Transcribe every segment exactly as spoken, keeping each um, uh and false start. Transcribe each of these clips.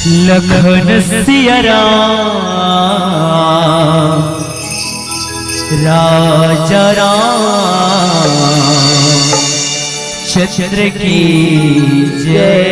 लखन सिया राम, राजा राम चंद्र की जय।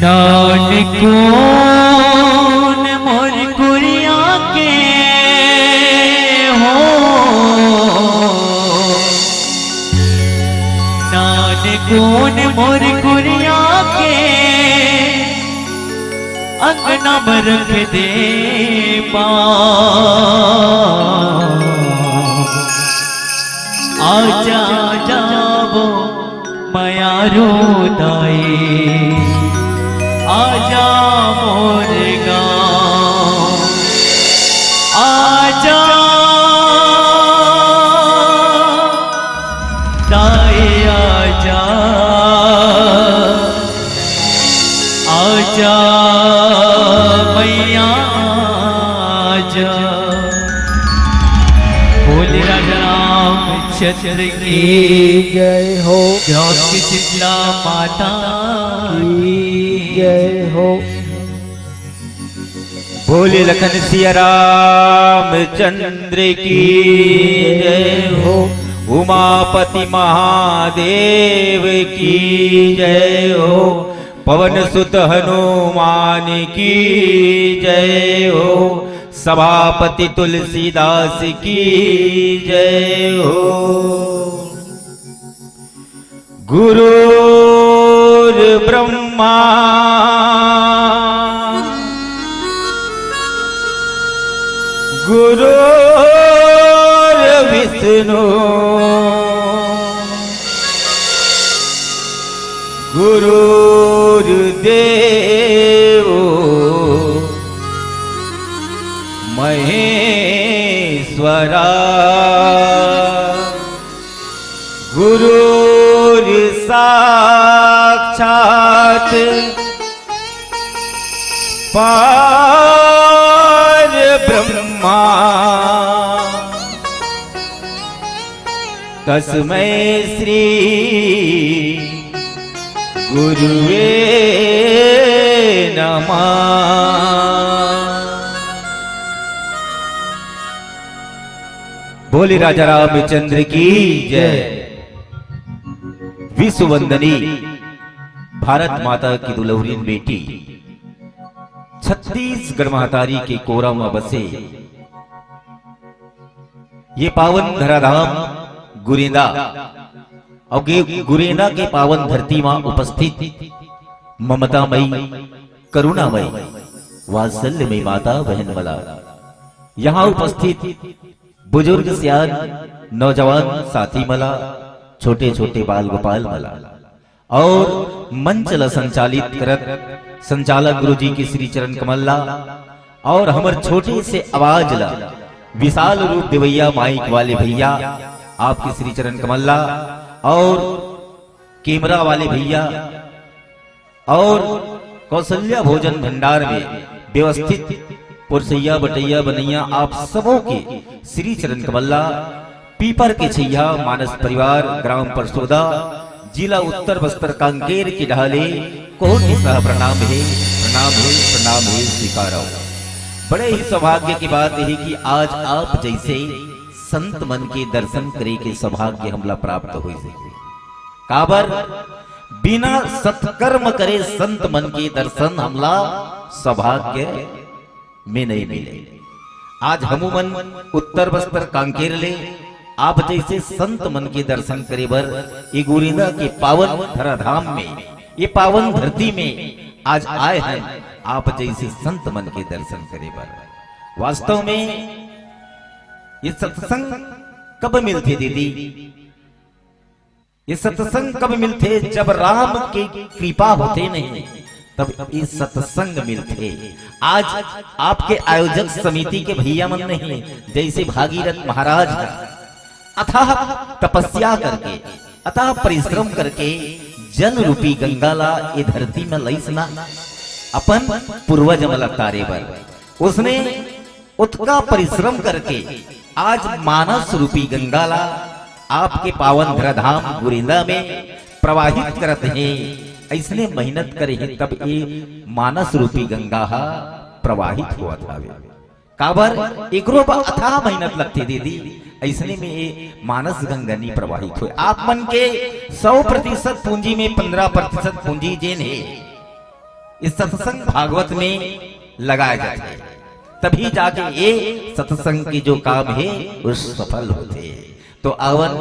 नान कोन मोर कुरिया के हो, नान कोन मोर कुरिया के अंगना में रख दे माँ। आजा, आजा वो मयारू दाई, आजा मोर गाँव, आजा दाई, आजा। आजा मैया आजा। बोले राजा रामचंद्र की जय हो। जय श्री शीतला माता की जय हो। बोले लखन सिया रामचंद्र की जय हो। उमापति महादेव की जय हो। पवन सुत हनुमान की जय हो। सभापति तुलसीदास की जय हो। गुरुर्ब्रह्मा गुरुर्विष्णु गुरुर्देवो महेश्वरा। गुरुर्साक्षात् परब्रह्मा तस्मै श्री गुरुवे नमः। बोले राजा रामचंद्र की जय। विश्व वंदनी भारत माता की दुलौरीन बेटी, छत्तीसगढ़ महतारी के कोरा म बसे ये पावन धराधाम गुरेंदा, अउ ये गुरेंदा के पावन धरती म उपस्थित ममतामयी, करुणामयी, वात्सल्यमयी माता बहन मला, यहाँ उपस्थित बुजुर्ग सियान, नौजवान साथी मला, छोटे-छोटे बाल गोपाल मला, और मंच ला संचालित करत संचालक गुरुजी के श्री चरण कमल ला, और हमर छोटे से आवाज ला विशाल रूप देवैया माइक वाले भैया, आपके श्री चरण कमल ला, और कैमरा वाले भैया, और कौशल्या भोजन भंडार में व्यवस्थित पुरसैया, बटैया, बनैया, आप सबों के श्री चरण कमल ला, पीपर के छैया, मानस परिवार, ग्राम परसोदा, जिला उत्तर बस्तर कांकेर के ढाले, कोटि सह प्रणाम हे, प्रणाम हे, प्रणाम हे, स्वीकारव। बड़े ही सौभाग्य की बात हे कि आज आप जैसे संत मन के दर्शन करे के सौभाग्य हमला प्राप्त होइस हे। काबर? बिना सत्कर्म करे संत मन के दर्शन हमला सौभाग्य में नहीं मिले। आज हमू मन उत्तर बस्तर कांकेर ले आप जइसे संत मन के दर्शन करे बर ये गोरेंदा के पावन धराधाम में, ये पावन धरती में आज आए हन, आप जइसे संत मन के दर्शन करे बर। वास्तव में ये सत्संग कब मिलथे दीदी? ये सत्संग कब मिलथे? जब राम के कृपा होथे नहीं, तब ये सत्संग मिलथे। आज आपके आयोजक समिति के भैया मन नहीं, जइसे भागीरथ महाराज ह अथाह तपस्या करके, अथाह परिश्रम करके जल रूपी गंगा ला ये धरती में लइस ना, अपन पूर्वज मन ला तारे बर। उसने ओतका परिश्रम करके आज मानस रूपी गंगा ला आपके पावन धराधाम गोरेंदा में प्रवाहित करत हे। अइसने मेहनत करे हे, तब ये मानस रूपी गंगा हा प्रवाहित होवत हावे। काबर? एकरो बर अथाह मेहनत लगथे दीदी, अइसने में ये मानस गंगा नी प्रवाहित होय। आप मन के सौ प्रतिशत पूंजी में पंद्रह प्रतिशत पूंजी जेन हे, इस सत्संग भागवत में लगाए जाथे, तभी जाके ये सत्संग के जो काम हे, वो सफल होथे। तो आवन,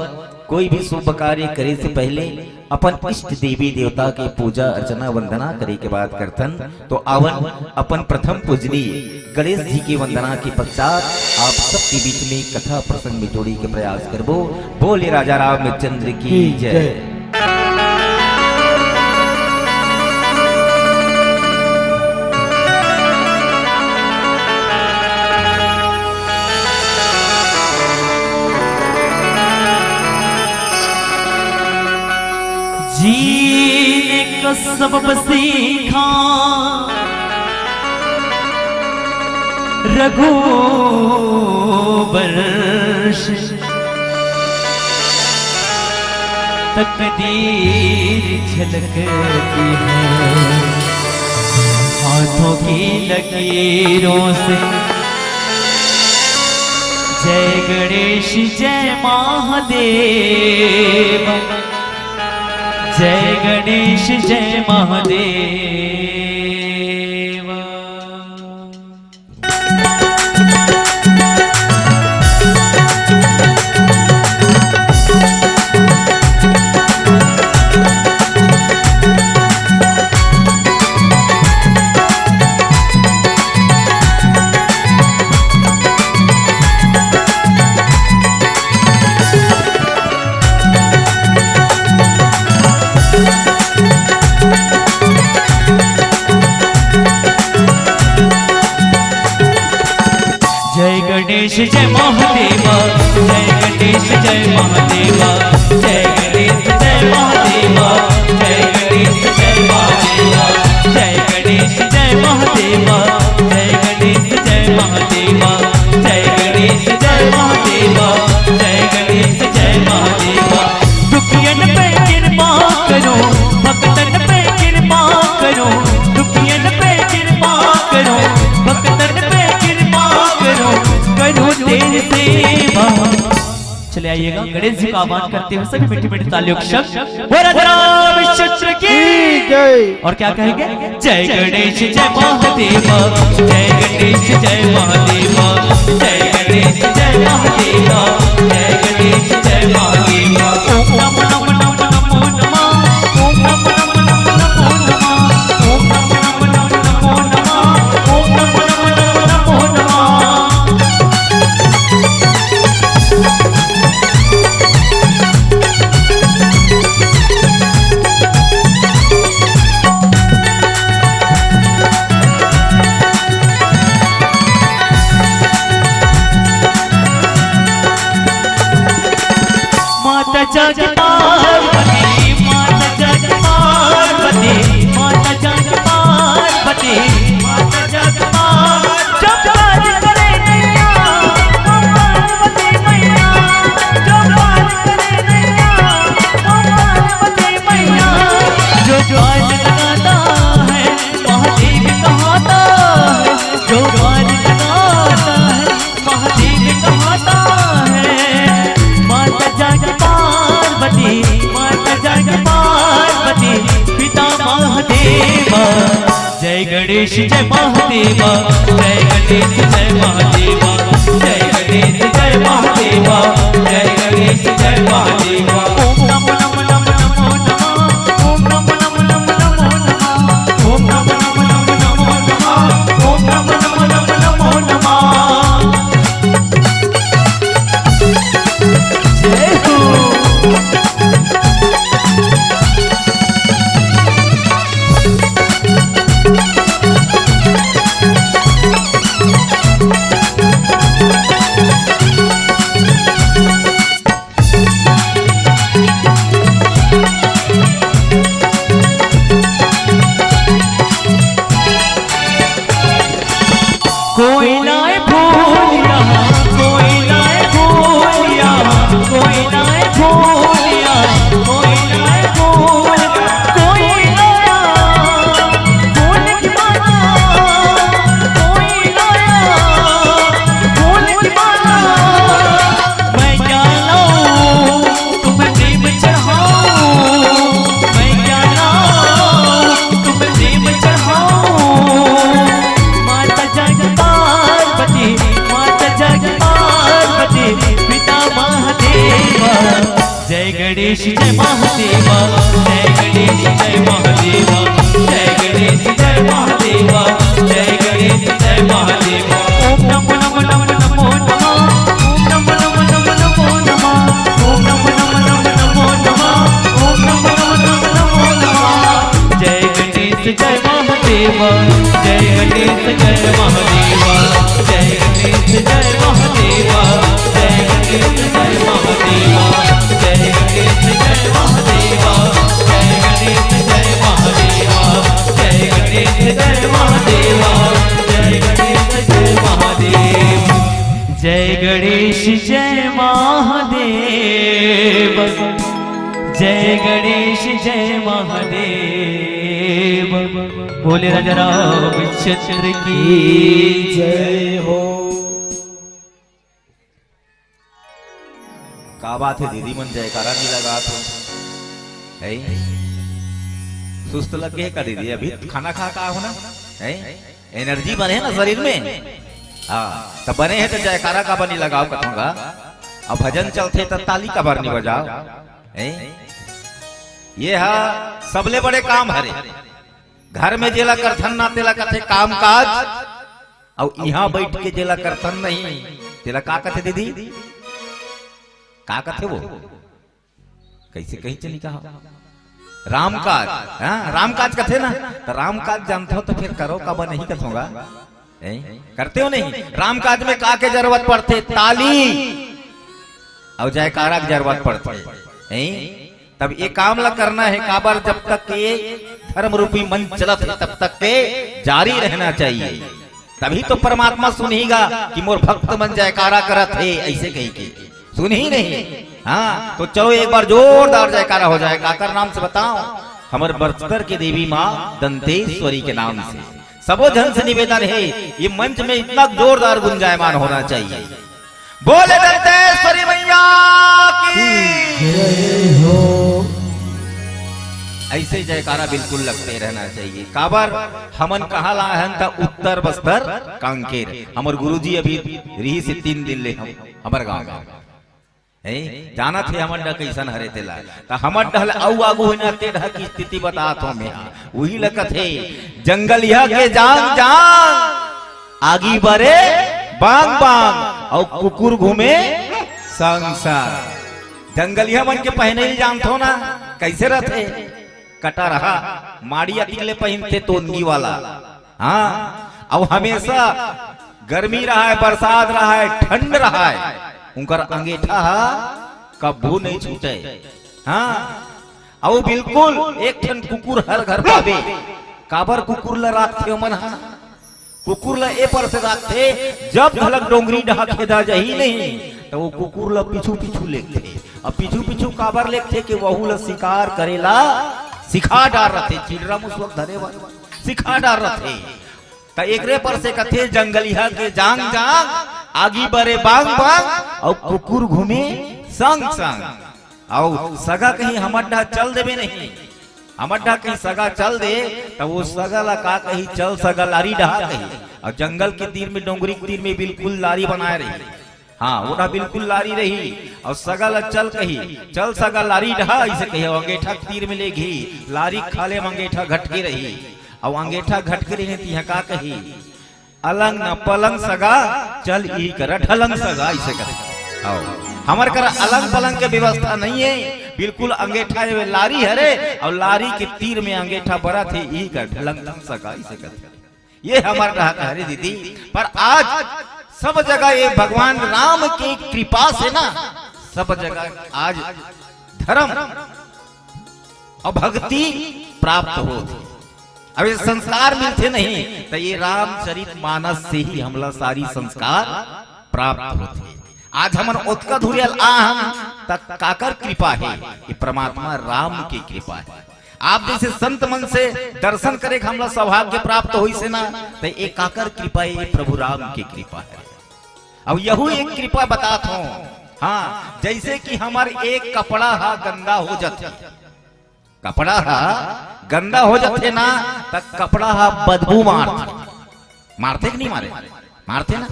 कोई भी शुभ कार्य करे से पहले अपन इष्ट देवी देवता के पूजा अर्चना वंदना करे के बाद करथन। तो आवन, अपन प्रथम पूजनीय गणेश जी के वंदना के पश्चात आप सबके बीच में कथा प्रसंग में जोड़े के प्रयास करबो। बोले राजा रामचंद्र की जय। जीने का सबब सीखा रघुवंश, तकदीर झलकती है हाथों की लकीरों से। जय गणेश जय महादेव, जय गणेश जय महादेव। जय गणेश जय महादेवा, जय गणेश जय महादेवा, जय गणेश जय महादेवा, जय गणेश जय महादेवा, जय गणेश जय महादेवा, जय गणेश जय महादेवा, जय गणेश जय महादेवा, जय गणेश जय महादेवा। दुखियन पे कृपा करो, भक्तन पे कृपा करो, दुखियन पे कृपा करो, भक्तन पे कृपा करो, करो तेरी सेवा। चले आइएगा, गणेश जी का आह्वान करते हुए सभी मीठी मीठी तालियों के संग। बोला रामचंद्र की जय। और क्या कहेंगे? जय गणेश जय महादेवा, जय गणेश जय महादेवा, जय गणेश जय महादेवा, जय गणेश जय महादेवा। ओम नमः नमः नमः नमो नमः, ओम नमः नमः नमः नमो नमः, ओम नमः नमः नमः नमो नमः, ओम नमः नमः नमः नमो नमः। माता जाग पार्वती, माता जाग पार्वती, माता जाग पार्वती, माता जाग पार्वती। जो प्यार करे नैया, वो पार्वती मैया। जो प्यार करे नैया, वो पार्वती मैया। जो प्यार लगाता है, महादेव कहाता है। जो प्यार लगाता है, महादेव कहाता है। माता जाग पार्वती, माता जाग पार्वती, पिता महादेवा। जय गणेश जय महादेवा, जय गणेश जय महादेवा, जय गणेश जय महादेवा, जय गणेश जय महादेवा, जय गणेश जय महादेवा, जय गणेश जय महादेवा, जय गणेश जय महादेवा। ओम नमो नमो नमो नमो नमः, ओम नमो नमो नमो नमो नमः, ओम नमो नमो नमो नमो नमः, ओम नमो नमो नमो नमो नमः। जय गणेश जय महादेवा, जय गणेश जय महादेवा, जय गणेश जय महादेवा, जय गणेश जय महादेवा, जय गणेश जय महादेवा, जय गणेश जय महादेवा, जय गणेश जय महादेवा, जय गणेश जय महादेव। जय गणेश जय महादेव, जय गणेश जय महादेव। बोले राजा रामचंद्र की जय हो। का बात हे दीदी मन, जयकारा नइ लगात हो? हैं? सुस्त लग गे का दीदी? अभी खाना खा का हो ना? हैं? एनर्जी बने हे ना शरीर में? हाँ, त बने हे त जयकारा काबर नइ लगाव कथों गा? अब भजन चलथे त ताली काबर नइ बजाव? हैं? ये हा सबले बड़े काम हरे। घर में जेला करथन ना, तेला कथे काम काज। अउ इहां बइठ के जेला करथन नहीं, तेला का कथे दीदी? का कथे वो? कइसे कही चली कहा? राम काज, हाँ, राम काज कथे ना, त राम काज जानथो त फेर करो काबर नहीं कथों गा? हैं? करते हो नहीं? राम काज में का के जरूरत पड़थे? ताली अउ जयकारा के जरूरत पड़थे। हैं? तब ये काम ला करना हे, काबर जब तक ये धर्म रूपी मंच चलत हे, तब तक के जारी रहना चाहिए। तभी तो परमात्मा सुनही गा कि मोर भक्त मन जयकारा करत हे, अइसे कहिके सुनही नहीं। हाँ, तो चलो एक बार जोरदार जयकारा हो जाए। काकर नाम से बताओ? हमर बस्तर के देवी माँ दंतेश्वरी के नाम से। सबो झन से निवेदन हे, ये मंच में इतना जोरदार गुंजायमान होना चाहिए। बोले दंतेश्वरी मैया की जय हो। अइसे जयकारा बिल्कुल लगते रहना चाहिए। काबर हमन कहाँ ला हन त उत्तर बस्तर कांकेर। हमर गुरुजी अभी रिहिस हे तीन दिन ले हम, हमर गाँव में। हैं? जानत हे हमर डहा कइसन हरे तेला। त हमर डहा ले अउ आगू होही ना, ते डहा के स्थिति बतात हों मैं हा। उही ल कथे, जंगलिहा के जांग जांग, आगी बरे बांग बांग, अउ कुकुर घूमे संग संग। जंगलिहा मन के पहिनई ल जानथो ना, कइसे रथे? कटरहा, माड़ी अतिक ले पहिनथे तोंदगी वाला। हाँ, अउ हमेशा गर्मी रहय, बरसात रहय, ठंड रहय, उंकर अंगेठा ह कभू नइ छूटे। हाँ, अउ बिल्कुल एक ठन कुकुर हर घर पाबे। काबर कुकुर ल राखथे ओमन ह? कुकुर ल ए पर से राखथे, जब घलक डोंगरी डहा खेदा जाही नहीं, त वो कुकुर ल पीछू पीछू लेगथे। अब पीछू पीछू काबर लेगथे कि वहू ल शिकार करे ला सिखा डार रथे, चिड़रा मुसवा धरे बर सिखा डार रथे। त एकरे पर से कथे, जंगलिहा के जांग जांग, आगी बरे बांग बांग, अउ कुकुर घूमे संग संग। अउ सगा कहीं हमर डहा चल देबे नहीं, हमर डहा कहीं सगा चल दे, त वो सगा ला का कही, चल सगा लारी डहा कही। अउ जंगल के तीर में, डोंगरी के तीर में बिल्कुल लारी बनाए रही। हाँ, वो डहा बिल्कुल लारी रही। अउ सगा ला चल कही, चल सगा लारी डहा, अइसे कही, अउ अंगेठा के तीर में लेगही, लारी के खाल्हे म अंगेठा घटके रही। अउ अंगेठा घटके रही, तिहां का कही, अलंग न पलंग सगा, चल इही करा ढलंग सगा, अइसे कथे। आओ, हमर करा अलंग पलंग के व्यवस्था नहीं हे, बिल्कुल अंगेठा ये लारी हरे, अउ लारी के तीर में अंगेठा बरत हे, इही करा ढलंग सगा, अइसे कथे। ये हमर डहा के हरे दीदी, पर आज सब जगह ये भगवान राम के कृपा से ना, सब जगह आज धर्म अउ भक्ति प्राप्त होत हे। अब ये संस्कार मिलथे नहीं, त ये रामचरित मानस से ही हमला सारी संस्कार प्राप्त होथे। आज हमन ओतका धुरिया ल आ हन, त काकर कृपा हे? ये परमात्मा राम के कृपा हे। आप जइसे संत मन से दर्शन करे के हमला सौभाग्य प्राप्त होइस हे ना, त ये काकर कृपा हे? ये प्रभु राम के कृपा हे। अब यहू एक कृपा बतात हों। हाँ, जइसे कि हमर एक कपड़ा ह गंदा हो जाथे, कपड़ा ह गंदा हो जाथे ना, त कपड़ा ह बदबू मारथे। मारथे कि नहीं मारे? मारथे ना।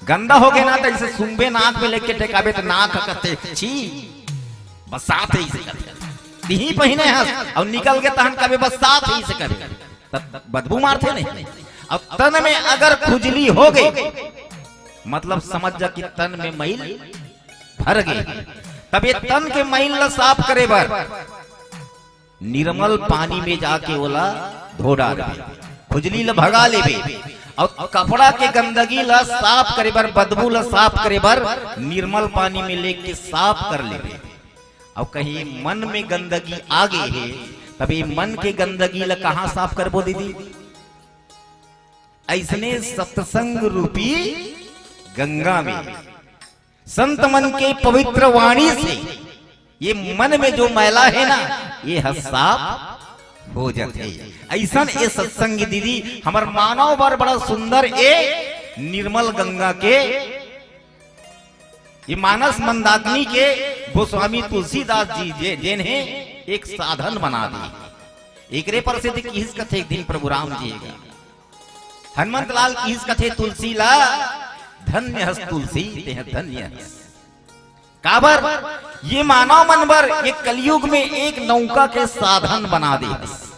गंदा हो गे ना, त अइसे सूंघबे, नाक में लेके टेकाबे, त नाक ह कथे, "छी, बस सात ही से कथे। तिही पहिने हस अउ निकल के तहन कबे बस सात ही से कबे। तब बदबू मारथे नहीं। अब तन में अगर खुजली हो गई, मतलब समझ जा कि तन में मैल भर गई। तब ये तन के मैल ला साफ करे बर निर्मल पानी में जाके ओला धो डालबे, खुजली ला भगा लेबे। अउ कपड़ा के गंदगी ला साफ करे बर, बदबू ला साफ करे बर निर्मल पानी में लेके साफ कर लेबे। अउ कहीं मन में गंदगी आ गई है, तब ये मन के गंदगी ला कहाँ साफ करबो दीदी? ऐसने सत्संग रूपी गंगा में संत मन के पवित्र वाणी से ये मन में जो मैला है ना, ये ह साफ हो जाथे। ऐसन ये सत्संग दीदी हमर मानव बर बड़ा सुंदर ए निर्मल गंगा के, ये मानस मंदाकिनी के गोस्वामी तुलसीदास जी जे, जेन हे एक साधन बना दी। एकरे पर से किहिस कथे एक दिन प्रभु राम जी हे, हनुमंत लाल किहिस कथे तुलसी ला, "धन्य हस तुलसी, तेह धन्य हस।" काबर? ये मानव मन बर ये कलयुग में एक नौका के साधन बना दे हस।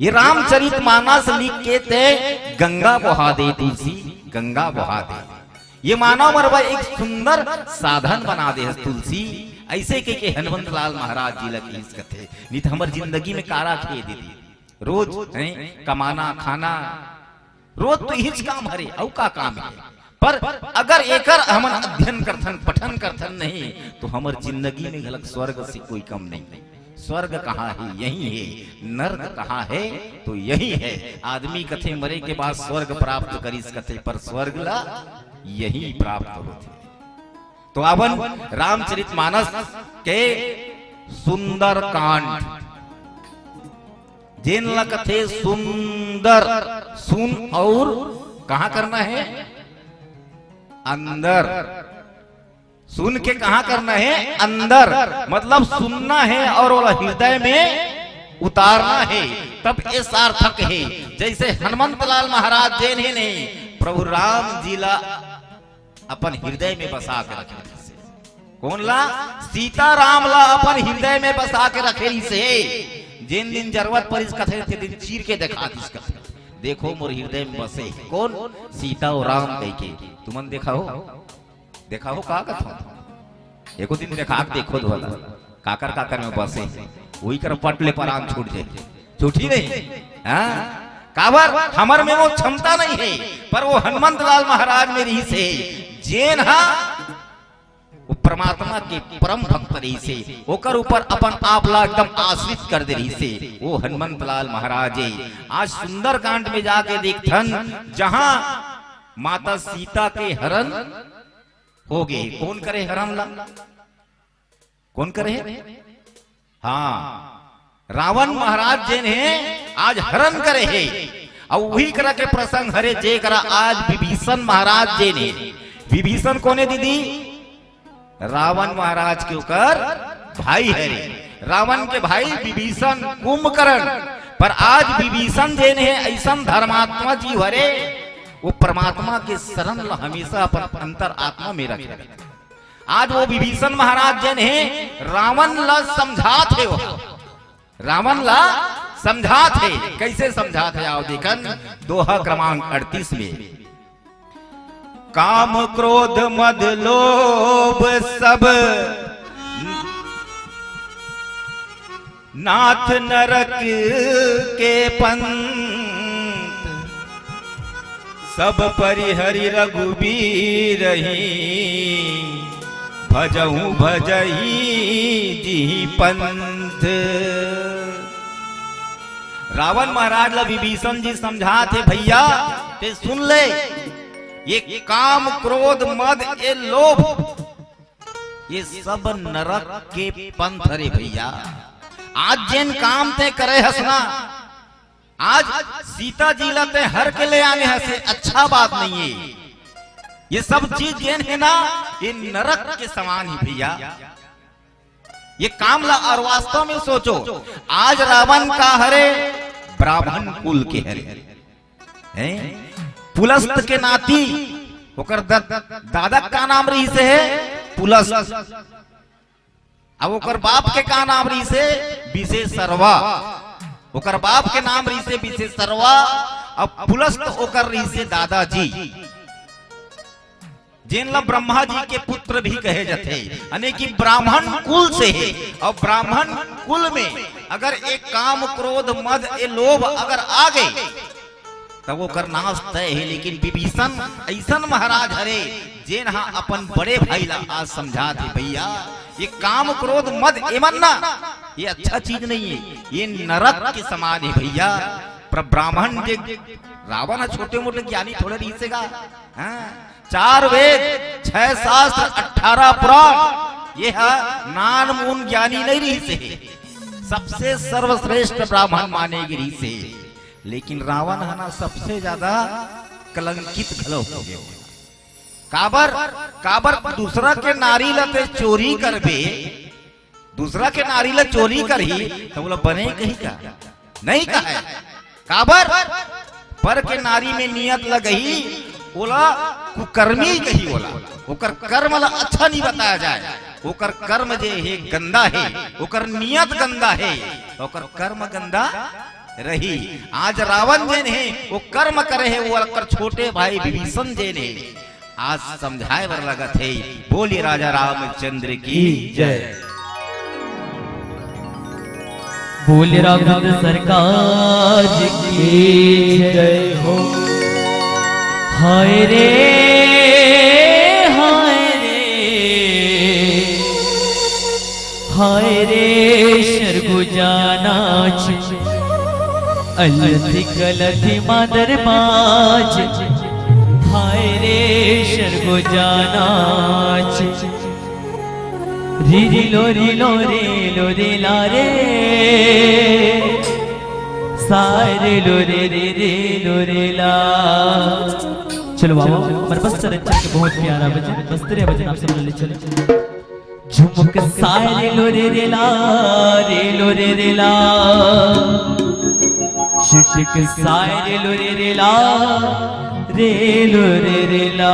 ये रामचरित मानस लिख के ते गंगा बहा दे तुलसी, गंगा बहा दे। ये मानव मन बर एक सुंदर साधन बना दे हस तुलसी। ऐसे के, के हनुमंत लाल महाराज जी ला किहिस कथे, नहीं तो हमर जिंदगी में कारा खे दीदी। रोज हैं कमाना खाना, रोज तो इहिच काम हरे, अउ का काम हे? पर अगर एकर हमन अध्ययन करथन, पठन करथन नहीं, तो हमर जिंदगी में घलक स्वर्ग से कोई कम नहीं। स्वर्ग कहाँ हे? यही हे। नर्क कहाँ हे? तो यही हे। आदमी कथे मरे के बाद स्वर्ग प्राप्त करिस कथे, पर स्वर्ग ला यही प्राप्त होथे। तो आवन रामचरित मानस के सुंदर कांड, जेन ला कथे सुंदर, सुन और कहाँ करना हे? अंदर। सुन के कहाँ करना हे? अंदर। मतलब सुनना हे और ओला हृदय में उतारना हे, तब ये सार्थक हे। जैसे हनुमंत लाल महाराज जेन हे नहीं, प्रभु राम जी ला अपन हृदय में बसा के रखे रहिसे। कोन ला? सीताराम ला अपन हृदय में बसा के रखे रहिसे। जेन दिन जरूरत परिस कथे, ते दिन चीर के देखा दिस कथे, "देखो मोर हृदय में बसे हे।" कोन? सीता अउ राम कह के। तुमन देखा हो? देखा हो का कथो? एको दिन देखा के देखो धोला। काकर काकर में बसे हे, वही कर पट ले परान छूट जाए। छूटी नहीं? हाँ? काबर? हमर में वो क्षमता नहीं हे, पर वो हनुमंत लाल महाराज में रहिसे, जेन हा वो परमात्मा के परम भक्त रहिसे, ओकर ऊपर अपन आप ला एकदम आश्रित कर दे रहिसे, वो हनुमंत लाल महाराज हे। आज सुंदरकांड में जाके देखथन, जहां माता सीता के हरण हो गे। कोन करे हरण ला? कोन करे हे? हाँ, रावण महाराज जेन हे, आज हरण करे हे। अउ वही करा के प्रसंग हरे, जे करा आज विभीषण महाराज जेन हे। विभीषण कोन हे दीदी? रावण महाराज के ओकर भाई हरे। रावण के भाई विभीषण, कुंभकर्ण। पर आज विभीषण जेन हे, ऐसन धर्मात्मा जीव हरे, वो परमात्मा के शरण ला हमेशा अपन अंतर आत्मा में रखे। आज वो विभीषण महाराज जेन हे, रावण ला समझात हे, वो रावण ला समझात हे। कैसे समझात हे? आओ देखन, दोहा क्रमांक अड़तीस में, "काम क्रोध मद लोभ सब नाथ नरक के पंथ, सब परिहरि रघुबीरहि, भजहु भजहि जिहि पंथ।" रावण महाराज ला विभीषण जी समझात हे, "भैया, ते सुन ले, ये काम, क्रोध, मद, ये लोभ, ये सब नरक के पंथ हरे भैया। आज जेन काम ते करे हस ना, आज सीता जी ला ते हर के ले आने हस, ये अच्छा बात नहीं हे। ये सब चीज जेन हे ना, ये नरक के समान हे भैया। ये काम ला और वास्तव में सोचो, आज रावण का हरे? ब्राह्मण कुल के हरे, हैं? पुलस्त के नाती, ओकर द-, दादा का नाम रहिसे हे? पुलस्त। अब ओकर बाप के का नाम रहिसे? बिसेसरवा। ओकर बाप के नाम रहिसे बिसेसरवा। अब पुलस्त ओकर रहिसे दादाजी, जेन ला ब्रह्मा जी के पुत्र भी कहे जाथे, यानी कि ब्राह्मण कुल से हे। अउ ब्राह्मण कुल में अगर एक काम, क्रोध, मद, ए लोभ अगर आ गे, तब ओकर नाश तय हे। लेकिन विभीषण अइसन महाराज हरे, जेन हा अपन बड़े भाई ला आज समझात हे, "भैया, ये काम, क्रोध, मद, एमन ना, ये अच्छा चीज नहीं है, ये नरक के समान है भैया।" पर ब्राह्मण जे, रावण हा छोटे मोटे ज्ञानी थोड़े रहिसे गा। हाँ, चार वेद, छह शास्त्र, अठारह पुराण, ये हा नान मून ज्ञानी नहीं रहिसे, सबसे सर्वश्रेष्ठ ब्राह्मण माने गे रहिसे। लेकिन रावण हा ना सबसे ज्यादा कलंकित घलो हो गे। काबर, काबर दूसरा के नारी ला ते चोरी करबे, दूसरा के नारी ला चोरी करही, त ओला बने कही का? नहीं कहे। काबर? पर के नारी में नियत लगही, ओला कुकर्मी कही, ओला, ओकर कर्म ला अच्छा नहीं बताया जाए। ओकर कर्म जे हे गंदा हे, ओकर नियत गंदा हे, त ओकर कर्म गंदा रही। आज रावण जेन हे, वो कर्म करे हे, वो ओकर छोटे भाई विभीषण जेन हे, आज समझाए बर लगत हे। बोलिए राजा रामचंद्र की जय। बोल रामचंद्र सरकार की जय हो। हाय रे, हाय रे, हाय रे सरगुजा नाच, अलथी कलथी मादर बाज। हाय रे सरगुजा नाच, री री लो री लो रे लो रे ला रे, साय रे लो रे रे रे लो रे ला। चलो बाबा, मर बस्तर चल के बहुत प्यारा भजन, बस्तर भजन आप सब ले चलो। झुमुक साय रे लो रे रे ला, रे लो रे रे ला। शिटिक साय रे लो रे रे ला, रे लो रे रे ला।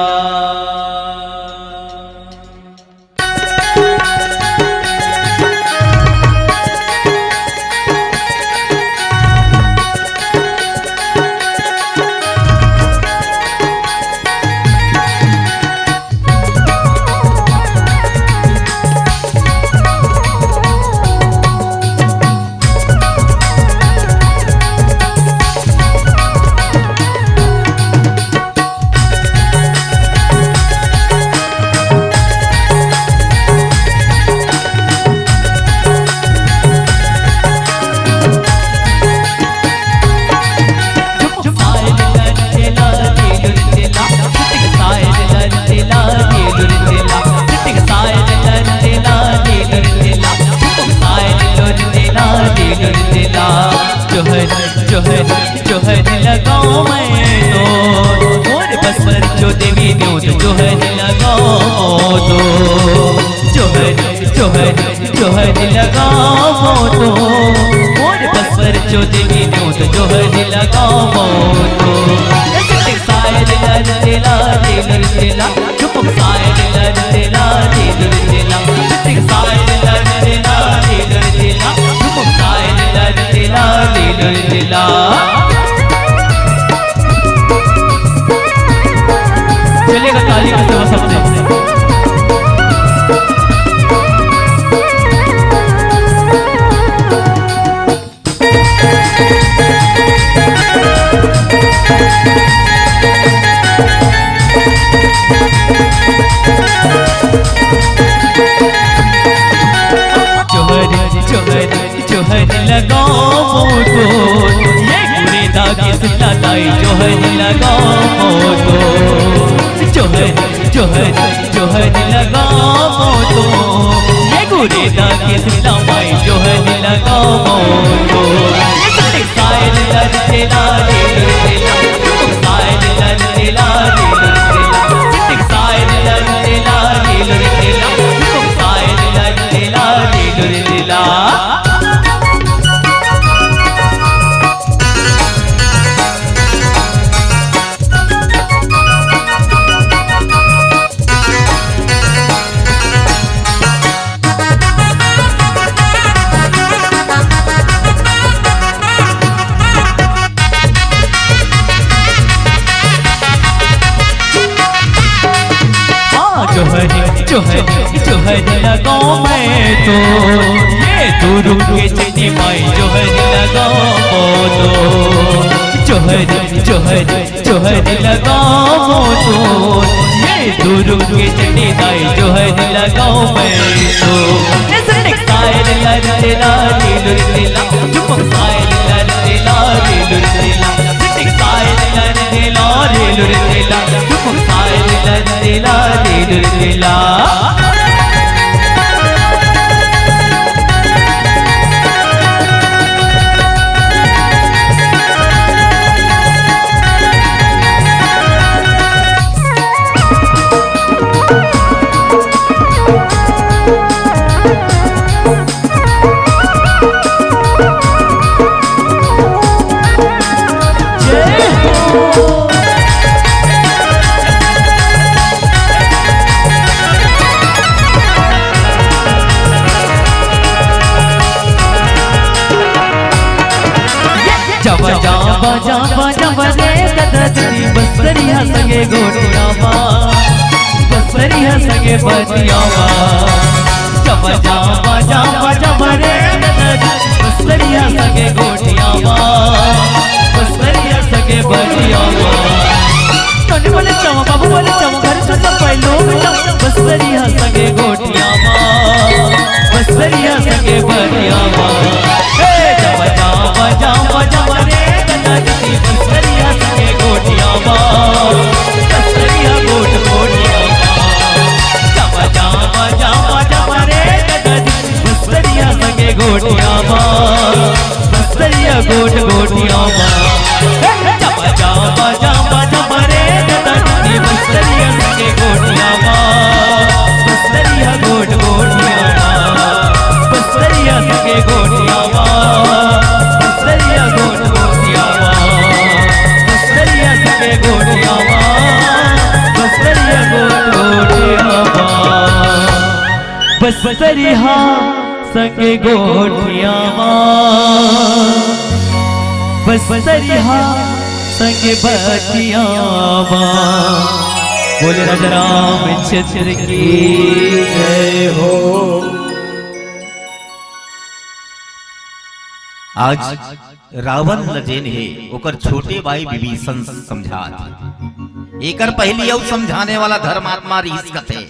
जोहर जोहर जोहर लगाओ मैं तो, मोर बस्तर जो देवी न्योत जोहर लगाओ तो। जोहर जोहर जोहर लगाओ तो, मोर बस्तर जो देवी न्योत जोहर लगाओ तो। सायर लर तेला तेला तेला, चुप सायर लर तेला तेला तेला, चुप सायर लर तेला तेला तेला, चुप सायर लर तेला तेला तेला। चलेगा ताली का सवा सबसे। जोहर जोहर जोहर लगाओ तो, ये गुरे दागे सुनता ताई जोहर लगाओ तो। जोहर जोहर जोहर लगाओ तो, ये गुरे दागे सुनता माई जोहर लगाओ तो। सायर लर तेला रे लर तेला, सायर लर तेला रे लर तेला, सायर लर तेला रे लर तेला, सायर लर तेला रे लर तेला। जोहर, जोहर लगाऊं मैं तो, ये दूध के चटनी माई, जोहर लगाऊं मैं तो। जोहर, जोहर, जोहर लगाऊं मैं तो, ये दूध के चटनी माई, जोहर लगाऊं मैं तो। सायर लर तेरा, लीलुर तेला, चुप सायर लर तेरा, लीलुर तेला। सायर लर तेरा, लीलुर तेला, चुप सायर लर तेरा, लीलुर तेला। जब जा बाजा बाजा बजे कदती बस्तरिया संगे गोटिया मा, बस्तरिया संगे बतिया मा। जब जा बाजा बाजा बजे कदती बस्तरिया संगे गोटिया मा, बस्तरिया संगे बतिया मा। टोनी बोले चमा, बाबू बोले चमा, घर से सब पहलू मिला। बस्तरिया संगे गोटिया मा, बस्तरिया संगे बतिया मा। ए, जब जा बाजा बाजा बजे कदती बस्तरिया संगे गोटिया मा, बस्तरिया गोट गोटिया मा। जब जा बाजा बाजा बजे कदती बस्तरिया संगे गोटिया मा, बस्तरिया गोट गोटिया मा। जब जा बाजा बाजा बजे कदती बस्तरिया संगे गोटिया मा, बस्तरिया गोट गोटिया मा। बस्तरिया संगे गोटिया मा, बस्तरिया गोट गोटिया मा। बस्तरिया संगे गोटिया मा, बस्तरिया गोट गोटिया मा। बस्तरिया संगे गोटिया मा, बस्तरिया संगे बतिया मा। बोले राजा रामचंद्र की जय हो। आज रावण ल जेन हे, ओकर छोटे भाई विभीषण समझात हे। एकर पहिली अउ समझाने वाला धर्मात्मा रिहिस कथे।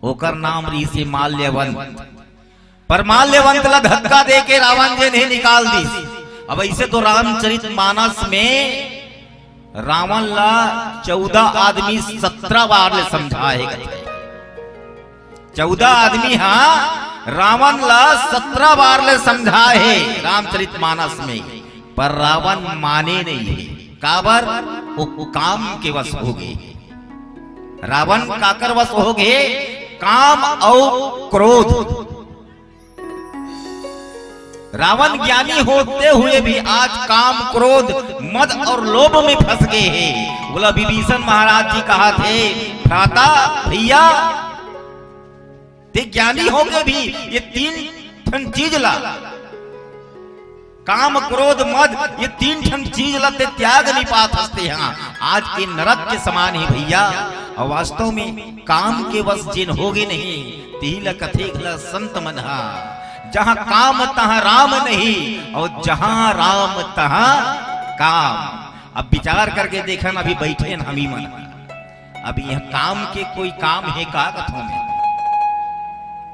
ओकर नाम रिहिस हे माल्यवंत। पर माल्यवंत ला धक्का दे के रावण जेन हे निकाल दिस। अब ऐसे तो रामचरित मानस में रावण ला चौदह आदमी सत्रह बार ले समझाए हे। चौदह आदमी हा रावण ला सत्रह बार ले समझाए हे रामचरित मानस में, पर रावण माने नहीं हे। काबर? वो काम के वश हो गे। रावण काकर वश हो गे? काम अउ क्रोध। रावण ज्ञानी होते हुए भी आज काम, क्रोध, मद और लोभ में फंस गे हे। बोला विभीषण महाराज जी कहा थे, भ्राता, भैया, ते ज्ञानी होके भी ये तीन ठन चीज ला, काम, क्रोध, मद, ये तीन ठन चीज ला ते त्याग नहीं पात हस ते हा। आज के नरक के समान हे भैया। अउ वास्तव में काम के वश जेन हो गे नहीं, तिही ला कथे घला संत मन हा, जहाँ काम तहाँ राम नहीं, अउ जहाँ राम तहाँ काम। अब विचार करके देखन, अभी बैठे हन हमी मन, अब यह काम के कोई काम हे का कथों में?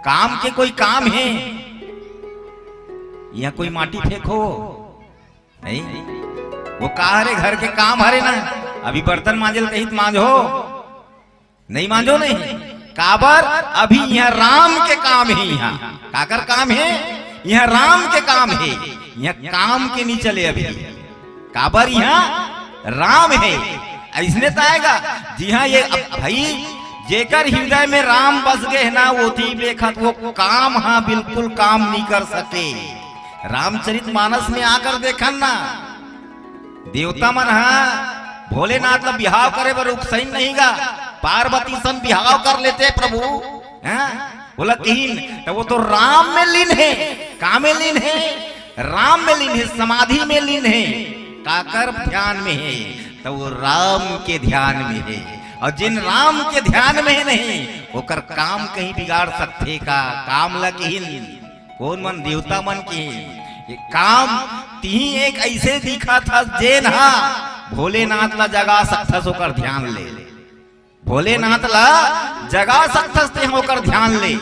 काम के कोई काम हे? यहाँ कोई माटी फेंको? नहीं। वो का हरे, घर के काम हरे ना। अभी बर्तन मांजे ल कही त मांजो, नहीं मांजो नहीं। काबर? अभी यहाँ राम के काम हे। यहाँ काकर काम हे? यहाँ राम के काम हे। यहाँ काम के नहीं चले अभी। काबर? यहाँ राम हे। अइसने त आएगा। जी हाँ, ये अब भाई, जेकर हृदय में राम बस गे हे ना, ओती बेखत वो काम हा बिल्कुल काम नहीं कर सके। रामचरित मानस में आकर देखन ना, देवता मन हा भोलेनाथ ला बिहाव करे बर उकसइन नहीं गा, पार्वती सन बिहाव कर लेते प्रभु, हैं? बोला किहिन, त वो तो राम में लीन हे। का में लीन हे? राम में लीन हे, समाधि में लीन हे। काकर ध्यान में हे? त वो राम के ध्यान में हे। अउ जेन राम के ध्यान में हे नहीं, ओकर काम कहीं बिगाड़ सकथे का? काम ला किहिन, कोन मन? देवता मन किहिन। ये काम तिही एक अइसे दिखत हस, जेन हा भोलेनाथ ला जगा सकथस ओकर ध्यान ले। भोलेनाथ ला जगा सकथस तें ओकर ध्यान ले।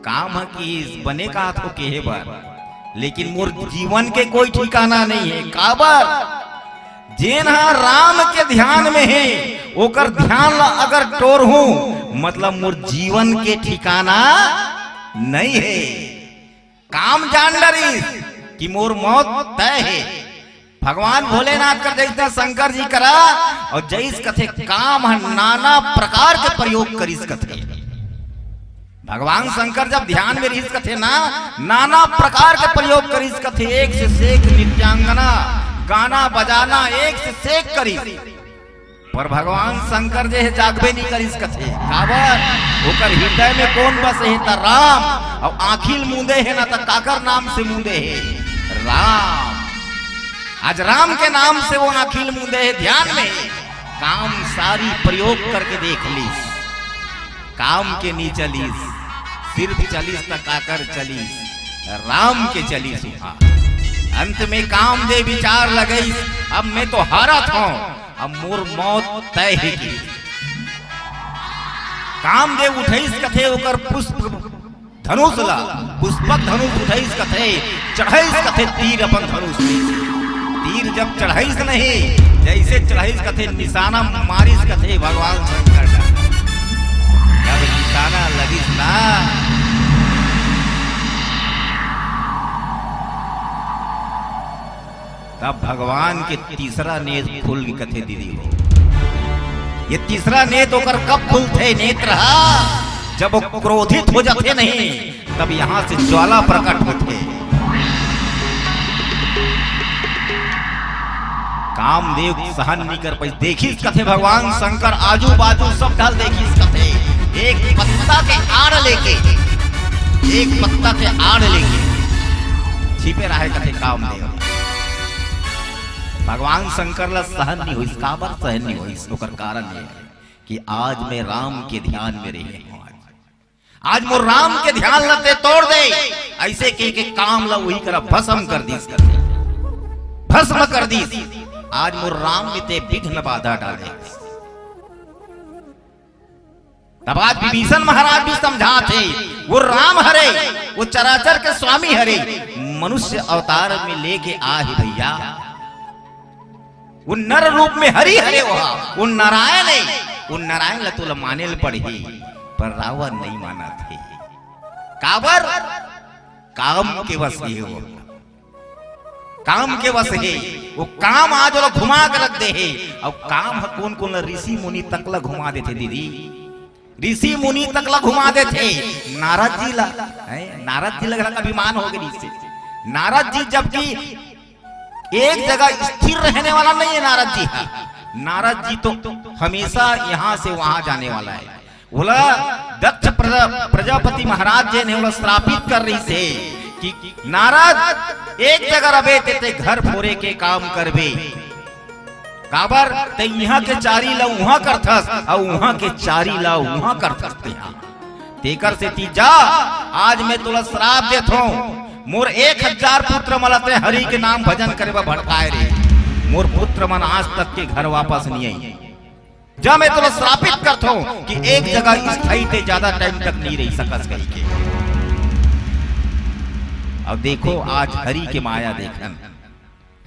काम ह किहिस, बने काहत हो केहे बर, लेकिन मोर जीवन के कोई ठिकाना नहीं हे। काबर? जेन ह राम के ध्यान में हे, ओकर ध्यान ला अगर टोरहूं, मतलब मोर जीवन के ठिकाना नहीं हे। काम जान डरिस कि मोर मौत तय हे। भगवान भोलेनाथ कर जइसना शंकर जी करा, अउ जइस कथे काम ह नाना प्रकार के प्रयोग करिस कथे। भगवान शंकर जब ध्यान में रहिस कथे ना, नाना प्रकार के प्रयोग करिस कथे, एक से सेक नृत्यांगना, गाना बजाना, एक से सेक करिस। पर भगवान शंकर जे हे जागबे नहीं करिस कथे। काबर? ओकर हृदय में कोन बसे हे? त राम। अउ आँखी ल मूंदे हे ना, त काकर नाम से मूंदे हे? राम। आज राम के नाम से वो आँखी ल मूंदे हे, ध्यान में काम सारी प्रयोग करके देख लिस, काम के नी चलिस, सिर्फ चलिस त काकर चलिस? राम के चलिस उहाँ। अंत में कामदेव विचार लगइस, अब मैं तो हारत हौं, अब मोर मौत तय हे कि। कामदेव उठइस कथे ओकर पुष्प धनुष ला, पुष्पक धनुष उठइस कथे, चढ़इस कथे तीर अपन धनुष में। तीर जब चढ़इस नहीं, जइसे चढ़इस कथे निशाना मारिस कथे भगवान शंकर ला। जब निशाना लगिस ना, तब भगवान के तीसरा नेत्र खुल के कथे दीदी हो। ये तीसरा नेत्र ओकर कब खुलथे? नेत्र हा जब वो क्रोधित हो जाथे नहीं, तब यहाँ से ज्वाला प्रकट होथे। कामदेव सहन नहीं कर पाइस। देखिस कथे भगवान शंकर आजू बाजू सब ढाल देखिस कथे, एक पत्ता के आड़ लेके, एक पत्ता के आड़ लेके छिपे रहे कथे कामदेव। भगवान शंकर ला सहन नहीं होइस। काबर सहन नहीं होइस? ओकर कारण ये कि आज मैं राम के ध्यान में रहे हौं। आज मोर राम के ध्यान ला तें तोड़ दे, अइसे कहिके काम ला उही करा भस्म कर दिस कथे, भस्म कर दिस। आज मोर राम में तें विघ्न बाधा डाले। तब आज विभीषण महाराज भी समझात हे, वो राम हरे, वो चराचर के स्वामी हरे, मनुष्य अवतार में लेके आ हे भइया। वो नर रूप में हरि हरे, वो, वो नारायण हे, वो नारायण ला तोला माने ल पड़ही, पर रावण नहीं मानत हे। काबर? काम के वश हे वो, काम के वश हे। वो काम आज ओला घुमा के रख दे हे। अउ काम ह कोन कोन ला? ऋषि मुनि तक ला घुमा देथे दीदी, ऋषि मुनि तक ला घुमा देथे। नारद जी ला, हैं? नारद जी ला घला अभिमान हो गे ऋषि। नारद जी जबकि एक जगह स्थिर रहने वाला नहीं है नारद जी। हाँ, नारद जी तो हमेशा यहाँ से वहां जाने वाला है। ओला दक्ष प्रजा-, प्रजापति महाराज जी ने ओला श्रापित कर रहिस हे कि नारद एक जगह रबे ते, ते घर फोरे के काम करबे। काबर ते इहाँ के चारी ला उहाँ करथस, अउ उहाँ के चारी ला उहाँ करथस तेहा। तेकर सेती जा, आज मैं तोला श्राप देथों, मोर एक हजार पुत्र मन ला ते हरि के नाम भजन करे बर भटकाए रे, मोर पुत्र मन आज तक के घर वापस नहीं आई। जा, मैं तोला श्रापित करथों कि एक जगह स्थायी ते ज्यादा टाइम तक नहीं रही सकस कहिके। अब देखो, आज हरि के माया देखन,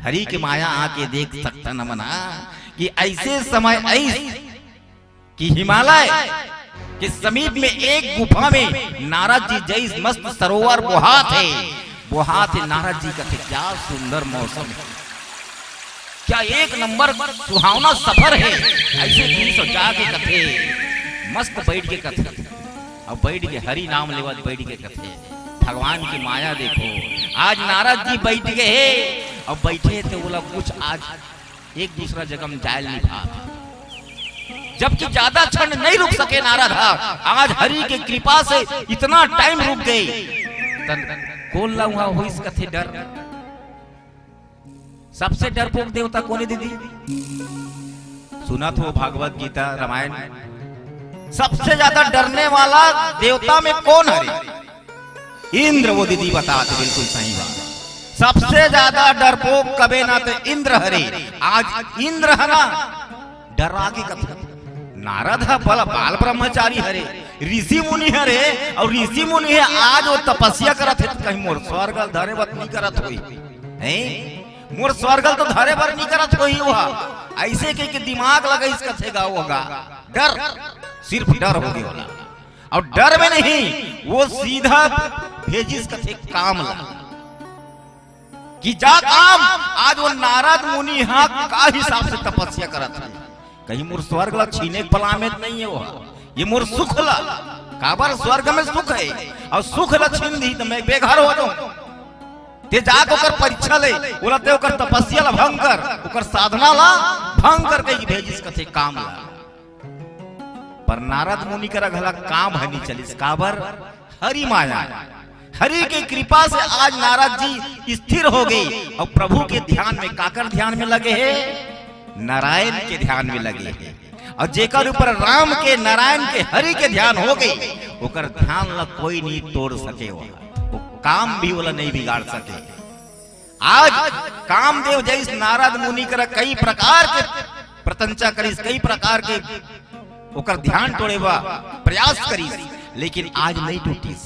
हरि के माया आके देख सकथन हमन, हाँ, कि ऐसे समय ऐस कि हिमालय के समीप में एक गुफा में नारद जी जैस मस्त सरोवर बोहात हे, बोहात हे। नारद जी कथे, "क्या सुंदर मौसम है, क्या एक नंबर सुहावना सफर है।" ऐसे तीस जाके कथे, मस्त बैठ के कथे, अब बैठ के हरि नाम लेवत बैठ के कथे, भगवान की माया देखो, आज नारद जी बैठ गए हे, अब बैठे थे बोला कुछ आज एक दूसरा जगह में जायल नहीं भात, जबकि ज्यादा क्षण नहीं रुक सके नारद हा। आज हरि के कृपा से इतना टाइम रुक गए। तन कोन ला उहाँ होइस कथे डर? सबसे डरपोक देवता कोने दीदी? सुनत हो भागवत गीता, रामायण, सबसे ज्यादा डरने वाला देवता में कौन हरे? इंद्र। वो दीदी बतात हे, बिल्कुल सही बात। सबसे ज्यादा डरपोक कबे ना ते इंद्र हरे। आज इंद्र ह ना डरा के कथे। नारद ह बल-, बाल ब्रह्मचारी हरे, ऋषि मुनि हरे, अउ ऋषि मुनि हे, आज वो तपस्या करत हे, त कहीं मोर स्वर्ग ल धरे बर नहीं करत होही, हैं? मोर स्वर्ग ल तो धरे बर नहीं करत होही वो ह। ऐसे कह के दिमाग लगाइस कथे गा वो गा। डर, सिर्फ डर हो गया ओला। अउ डर में नहीं, वो सीधा भेजिस कथे काम ला। कि जा काम, आज वो नारद मुनि ह का हिसाब से तपस्या करत हे। कहीं मोर स्वर्ग ला छीने के पलामे त नहीं हे वो। ये मोर सुख ला, काबर स्वर्ग में सुख हे, अउ सुख ला छीन दिही त मैं बेघर हो जाऊं। ते जाके ओकर परीक्षा ले, ओला ते ओकर तपस्या ला भंग कर, ओकर साधना ला भंग कर कहि भेजिस कथे काम ला। पर नारद मुनि करा घला काम ह नी चलिस, काबर? हरि माया, हरि के कृपा से आज नारद जी स्थिर हो गए अउ प्रभु के ध्यान में, काकर ध्यान में लगे हे? नारायण के ध्यान में लगे हे। अउ जेकर ऊपर राम के, नारायण के, हरि के ध्यान हो गए, ओकर ध्यान ला कोई नहीं तोड़ सके, वो, वो काम भी ओला नहीं बिगाड़ सके। आज कामदेव जइस नारद मुनि करा कई प्रकार के प्रतंचा करिस, कई प्रकार के ओकर ध्यान तोड़े बा प्रयास करिस, लेकिन आज नहीं टूटिस।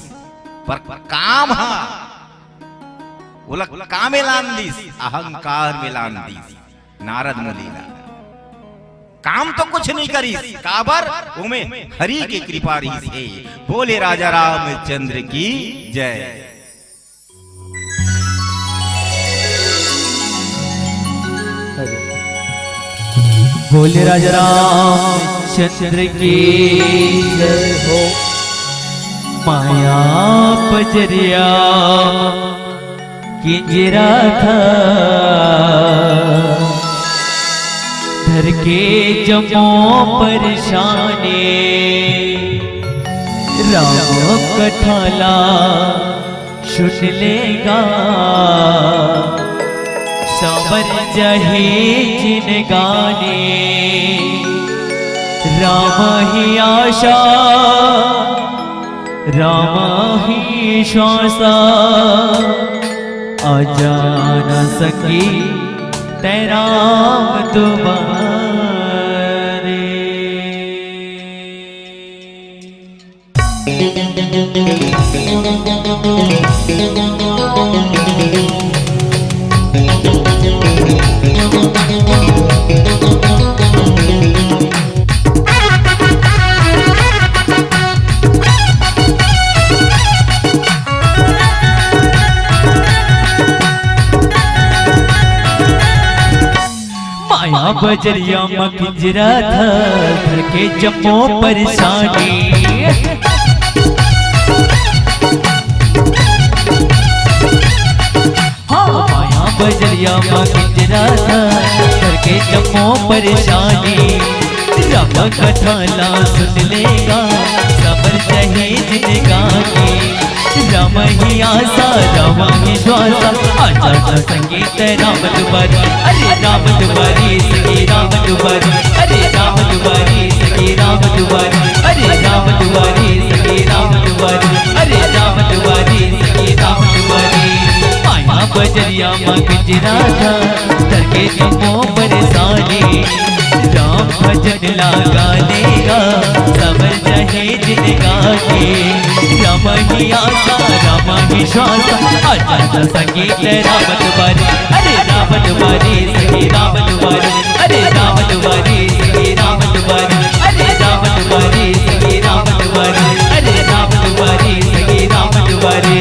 पर काम ह ओला कामे लान दिस, अहंकार में लान दिस। नारद मुनि ला काम तो कुछ नहीं करिस, काबर? ओमे हरि के कृपा रहिस हे। बोले राजा रामचंद्र की जय। बोले राजा रामचंद्र की जय हो। माया बजरिया किंजरा था, धर के जमो परेशानी, राम कथा ला सुन लेगा, संवर जाही जिनगानी। राम ही आशा, राम ही श्वासा, आजा ना सकी तै राम दुबारे। माया बजरिया म किंजरा था, धर के जम्मो परेशानी। हाँ, माया बजरिया म किंजरा था, धर के जम्मो परेशानी। राम कथा ला सुन लेगा, सबर सही जिनगानी। राम ही आसा, राम ही श्वासा, आजा ना संगी तै राम दुबारे। अरे राम दुबारे, संगी राम दुबारे। अरे राम दुबारे, संगी राम दुबारे। अरे राम दुबारे, संगी राम दुबारे। अरे राम दुबारे, संगी राम दुबारे। माया बजरिया म किंजरा था, धर के जम्मो परेशानी। राम भजन ला गा लेगा, सबर जाही जिनगानी। राम ही आसा, राम ही श्वासा, आजा ना संगी तै राम दुबारे। अरे राम दुबारे, संगी राम दुबारे। अरे राम दुबारे, संगी राम दुबारे। अरे राम दुबारे, संगी राम दुबारे। अरे राम दुबारे, संगी राम दुबारे।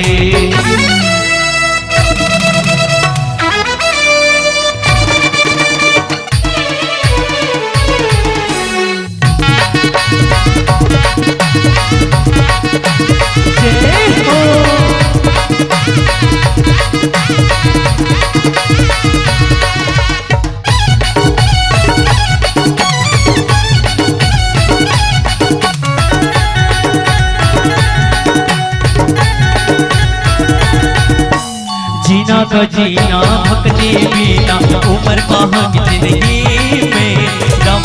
जीना का जीना भक्ति बिना, उमर महंग जिंदगी में। राम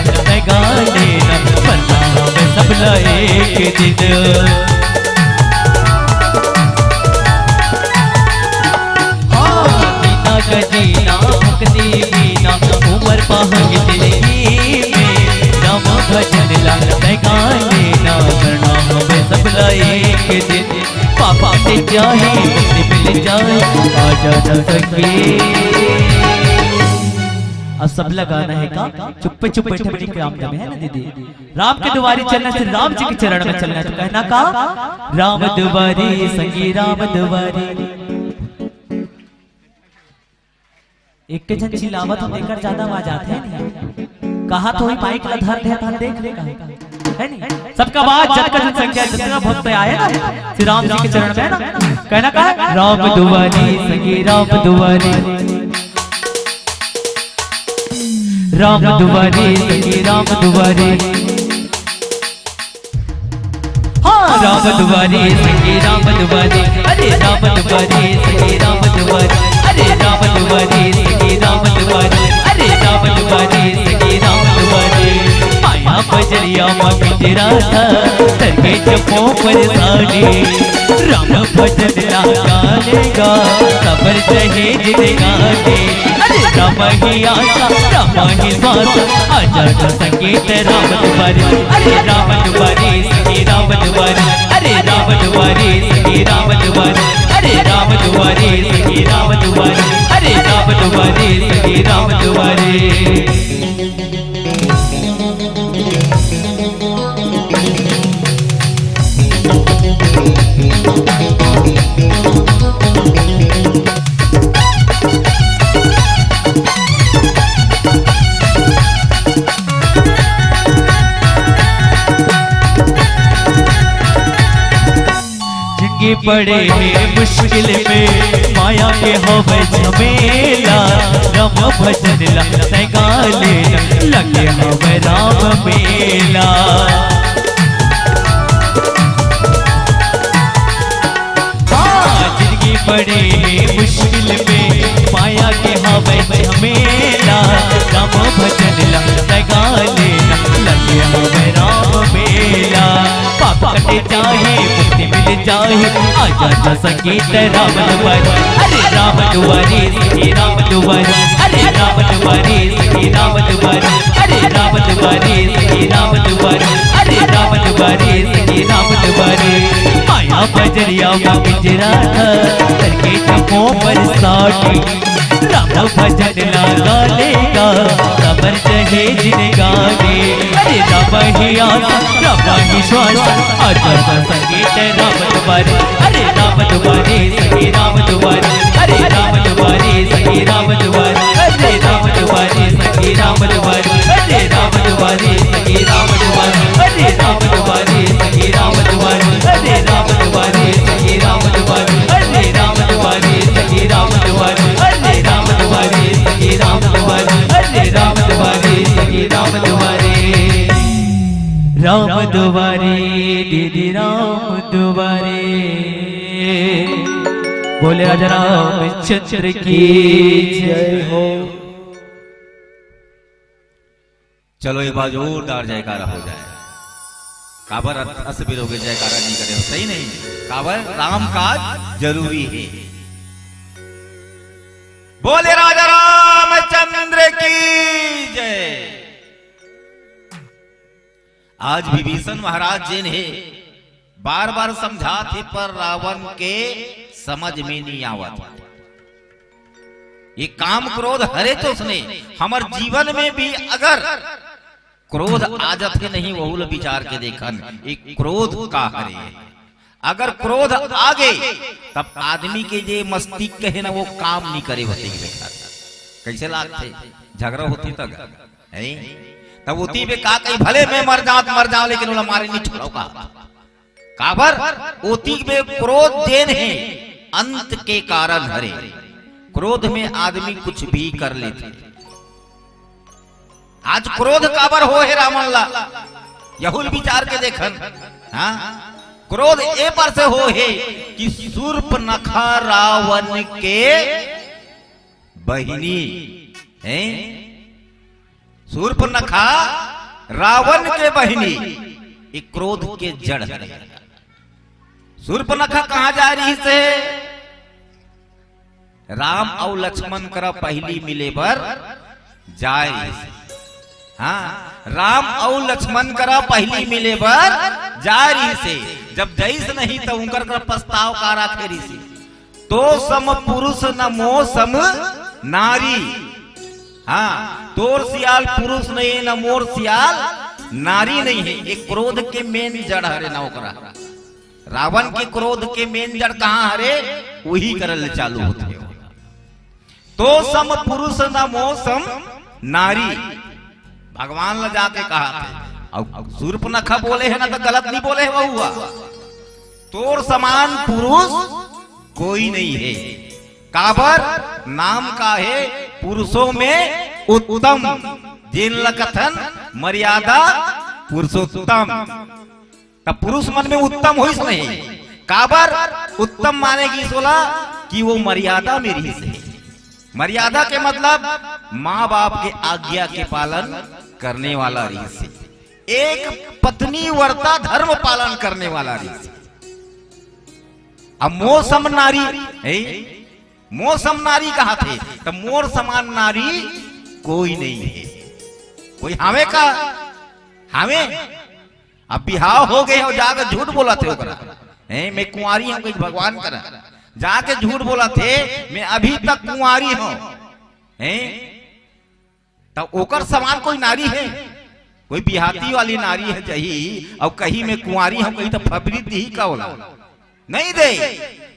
तैं गा लेना, मरना हवय सबला एक दिन। हाँ, जीना का जीना, भक्ति बीना, उमर पाहंग जिंदगी में। राम भजन ला तैं गा लेना, मरना हवय सबला एक दिन। पाप कटे जाही, मुक्ति मिल जाही, आ जाना संगी। अब सबला गाना हे का? चुप्पे चुप्पे बइठे बइठे राम दमे, है ना दीदी? राम के दुवारी चलना, श्री राम जी के चरण में चलना। तो कहना का? राम दुवारी संगी राम दुवारी। एक के झन चिल्लावत हे, तेकर ज्यादा आवाज आथे नहीं। कहा तो ही माइक ला धर दे, धर देख ले कहा। है नहीं? सबका आवाज, जतका जनसंख्या, जतका भक्त आए ना, श्री राम जी के चरण में ना, कहना का है? राम दुवारी संगी राम दुवारी। राम दुवारी संगी राम दुवारी। हाँ, राम दुवारी संगी राम दुवारी। अरे राम दुवारी संगी राम दुवारी। अरे राम दुवारी संगी राम दुवारी। अरे राम दुवारी संगी राम दुवारी। माया बजरिया मा पिंजरा था, करके जपो परसानी। राम भजन ला गा लेगा, सबर सहेज देगा जी। अरे राम ही आसा, राम ही श्वास, आजा तो संगीत राम दुवारी। अरे राम दुवारी संगी राम दुवारी। अरे राम दुवारी संगी राम दुवारी। अरे राम दुवारी संगी राम दुवारी। अरे राम दुवारी संगी राम दुवारी। जिंदगी पड़े हे मुश्किल में, माया के हवय झमेला। राम भजन ला तैं गा लेना, लगे हवय राम मेला। हाँ, जिंदगी पड़े हे मुश्किल में, माया के हवय झमेला। राम भजन ला तैं गा लेना, लगे हवय राम मेला। पाप कटे जाही, मुक्ति मिल जाही, आजा तो संगीत राम दुवारी। अरे राम दुवारी संगी राम दुवारी। अरे राम दुवारी संगी राम दुवारी। अरे राम दुवारी संगी राम दुवारी। अरे राम दुवारी संगी राम दुवारी। माया बजरिया मा पिंजरा था, करके जपो परसानी। राम भजन ला गा लेगा, सबर सहेज देगा जी। अरे राम ही आसा, राम ही श्वास, आजा तो संगीत राम दुवारी। अरे राम दुवारी संगी राम दुवारी। अरे राम दुवारी संगी राम दुवारी। अरे राम दुवारी संगी राम दुवारी। अरे राम दुवारी संगी राम दुवारी। अरे राम दुवारी संगी राम दुवारी। अरे राम दुवारी संगी राम दुवारी। अरे राम दुवारी संगी राम दुवारी। अरे राम दुवारी संगी राम दुवारी। अरे राम दुवारी संगी राम दुवारी। राम दुवारी दीदी राम दुवारी। बोले राजा रामचंद्र की जय हो। चलो एक बार जोरदार जयकारा हो जाए। काबर अस बेर हो गे जयकारा नहीं करे हो, सही नहीं? काबर राम काज जरूरी हे। बोले राजा रामचंद्र की जय। आज विभीषण महाराज जेन हे, बार-बार समझात हे, पर रावण के समझ में नहीं आवत। ये काम क्रोध हरे तो उसने, हमर जीवन में भी अगर क्रोध आ जाथे नहीं, वहू ल विचार के देखन, ये क्रोध का हरे। अगर क्रोध आ गे, तब आदमी के जे मस्तिष्क हे ना, वो काम नहीं करे होते कि बेटा। कैसे लागथे? झगड़ा होती तब, हैं? तब ओती बे का कही, भले मैं मर जाऊं, मर जाऊं, लेकिन ओला मारे नहीं छोड़ो का। काबर? ओती बे क्रोध जेन हे, अंत के कारण हरे। क्रोध में आदमी कुछ भी कर लेथे। आज क्रोध काबर हो हे रावण ला? यहू ल विचार के देखन। हाँ? क्रोध ए पर से हो हे कि सूर्पनखा रावण के बहिनी हे। सूर्पनखा रावण के बहिनी, ये क्रोध के जड़ हरे। सूर्पनखा कहाँ जाय रहिस हे? राम अउ लक्ष्मण करा पहिली मिले बर जाय रहिस हे। हाँ, राम अउ लक्ष्मण करा पहिली मिले बर जाय रहिस हे। जब जइस नहीं त उंकर करा पछताव का राखे रहिस हे। तो सम पुरुष न मो सम नारी। हाँ, तोर सियाल पुरुष नहीं हे, न मोर सियाल नारी नहीं हे। ये क्रोध के main जड़ हरे ना ओकरा। रावण के क्रोध के main जड़ कहाँ हरे, उही करा ले चालू होथे। तो सम पुरुष न मो सम नारी, भगवान ला जाके कहा थे। अउ सूर्पनखा बोले हे ना, त गलत नहीं बोले हे बउआ। तोर समान पुरुष कोई नहीं हे। काबर? नाम का हे पुरुषों में उत्तम, जेन ला कथन मर्यादा पुरुषोत्तम। त पुरुष मन में उत्तम होइस नहीं। काबर उत्तम माने गिस ओला? कि वो मर्यादा में रहिस हे। मर्यादा के मतलब माँ बाप के आज्ञा के पालन करने वाला रहिस हे। एक पत्नी व्रता धर्म पालन करने वाला रहिस हे। अब मो सम नारी, हे, मो सम नारी कहा थे, त मोर समान नारी कोई नहीं हे। कोई हावे का? हावे? अब बिहाव हो गे हे अउ जाके झूठ बोलत हे ओकरा। हैं, मैं कुंवारी हंव कहिके भगवान करा। जाके झूठ बोलत हे, मैं अभी तक कुंवारी हंव। हैं? त ओकर समान कोई नारी हे? कोई बिहाती वाली नारी हे जही, अउ कही मैं कुंवारी हंव कही त फबरी दिही का ओला? नहीं दे।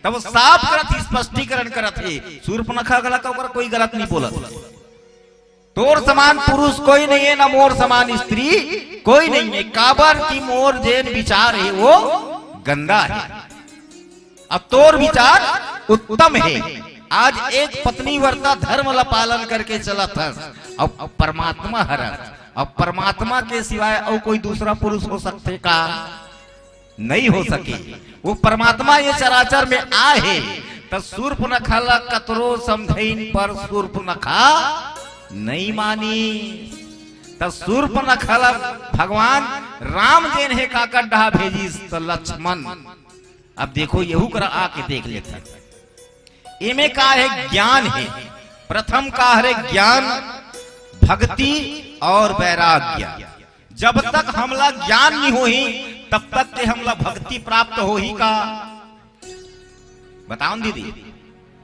तब वो साफ करत हे, स्पष्टीकरण करत हे। सूर्पनखा गला का ओकर कोई गलत नहीं बोलत। तोर समान पुरुष कोई नहीं हे, ना मोर समान स्त्री कोई नहीं हे। काबर कि मोर जेन विचार हे वो गंदा हे, अउ तोर विचार उत्तम हे। आज एक पत्नी व्रता धर्म ला पालन करके चलत हस, अउ परमात्मा हरस, अउ परमात्मा के सिवाय अउ कोई दूसरा पुरुष हो सकथे का? नहीं हो सके। वो परमात्मा ये चराचर में आय हे, त सूर्पनखा ला कतरो समझइन पर सूर्पनखा नहीं मानी। त सूर्पनखा ला भगवान राम जेन हे काकर डहा भेजिस, त लक्ष्मण। अब देखो, यहू करा आके देख लेथन। एमे का हे? ज्ञान हे। प्रथम का हरे? ज्ञान, भक्ति अउ वैराग्य। जब तक हमला ज्ञान नहीं होही, तब तक के हमला भक्ति प्राप्त होही का? बताओ न दीदी,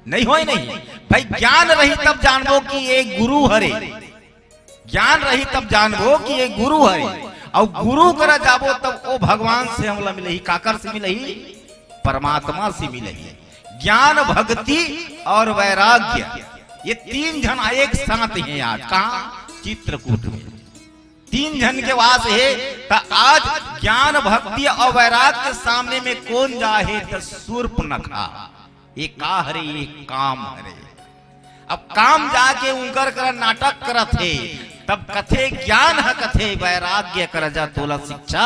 नहीं होय नहीं। भाई, ज्ञान रही तब जानबो कि ये गुरु हरे। ज्ञान रही तब जानबो कि ये गुरु हरे। अउ गुरु करा जाबो तब ओ भगवान से हमला मिलही। काकर से मिलही? परमात्मा से मिलही। ज्ञान, भक्ति अउ वैराग्य, ये तीन झन एक साथ हे आज। कहाँ? चित्रकूट में। तीन झन के वास हे, त आज ज्ञान, भक्ति अउ वैराग्य के सामने में कोन जाय हे? त सूर्पनखा। ये का हरे? ये काम हरे। अब काम जाके उंकर करा नाटक करत हे, तब कथे ज्ञान ह कथे वैराग्य करा जा, तोला शिक्षा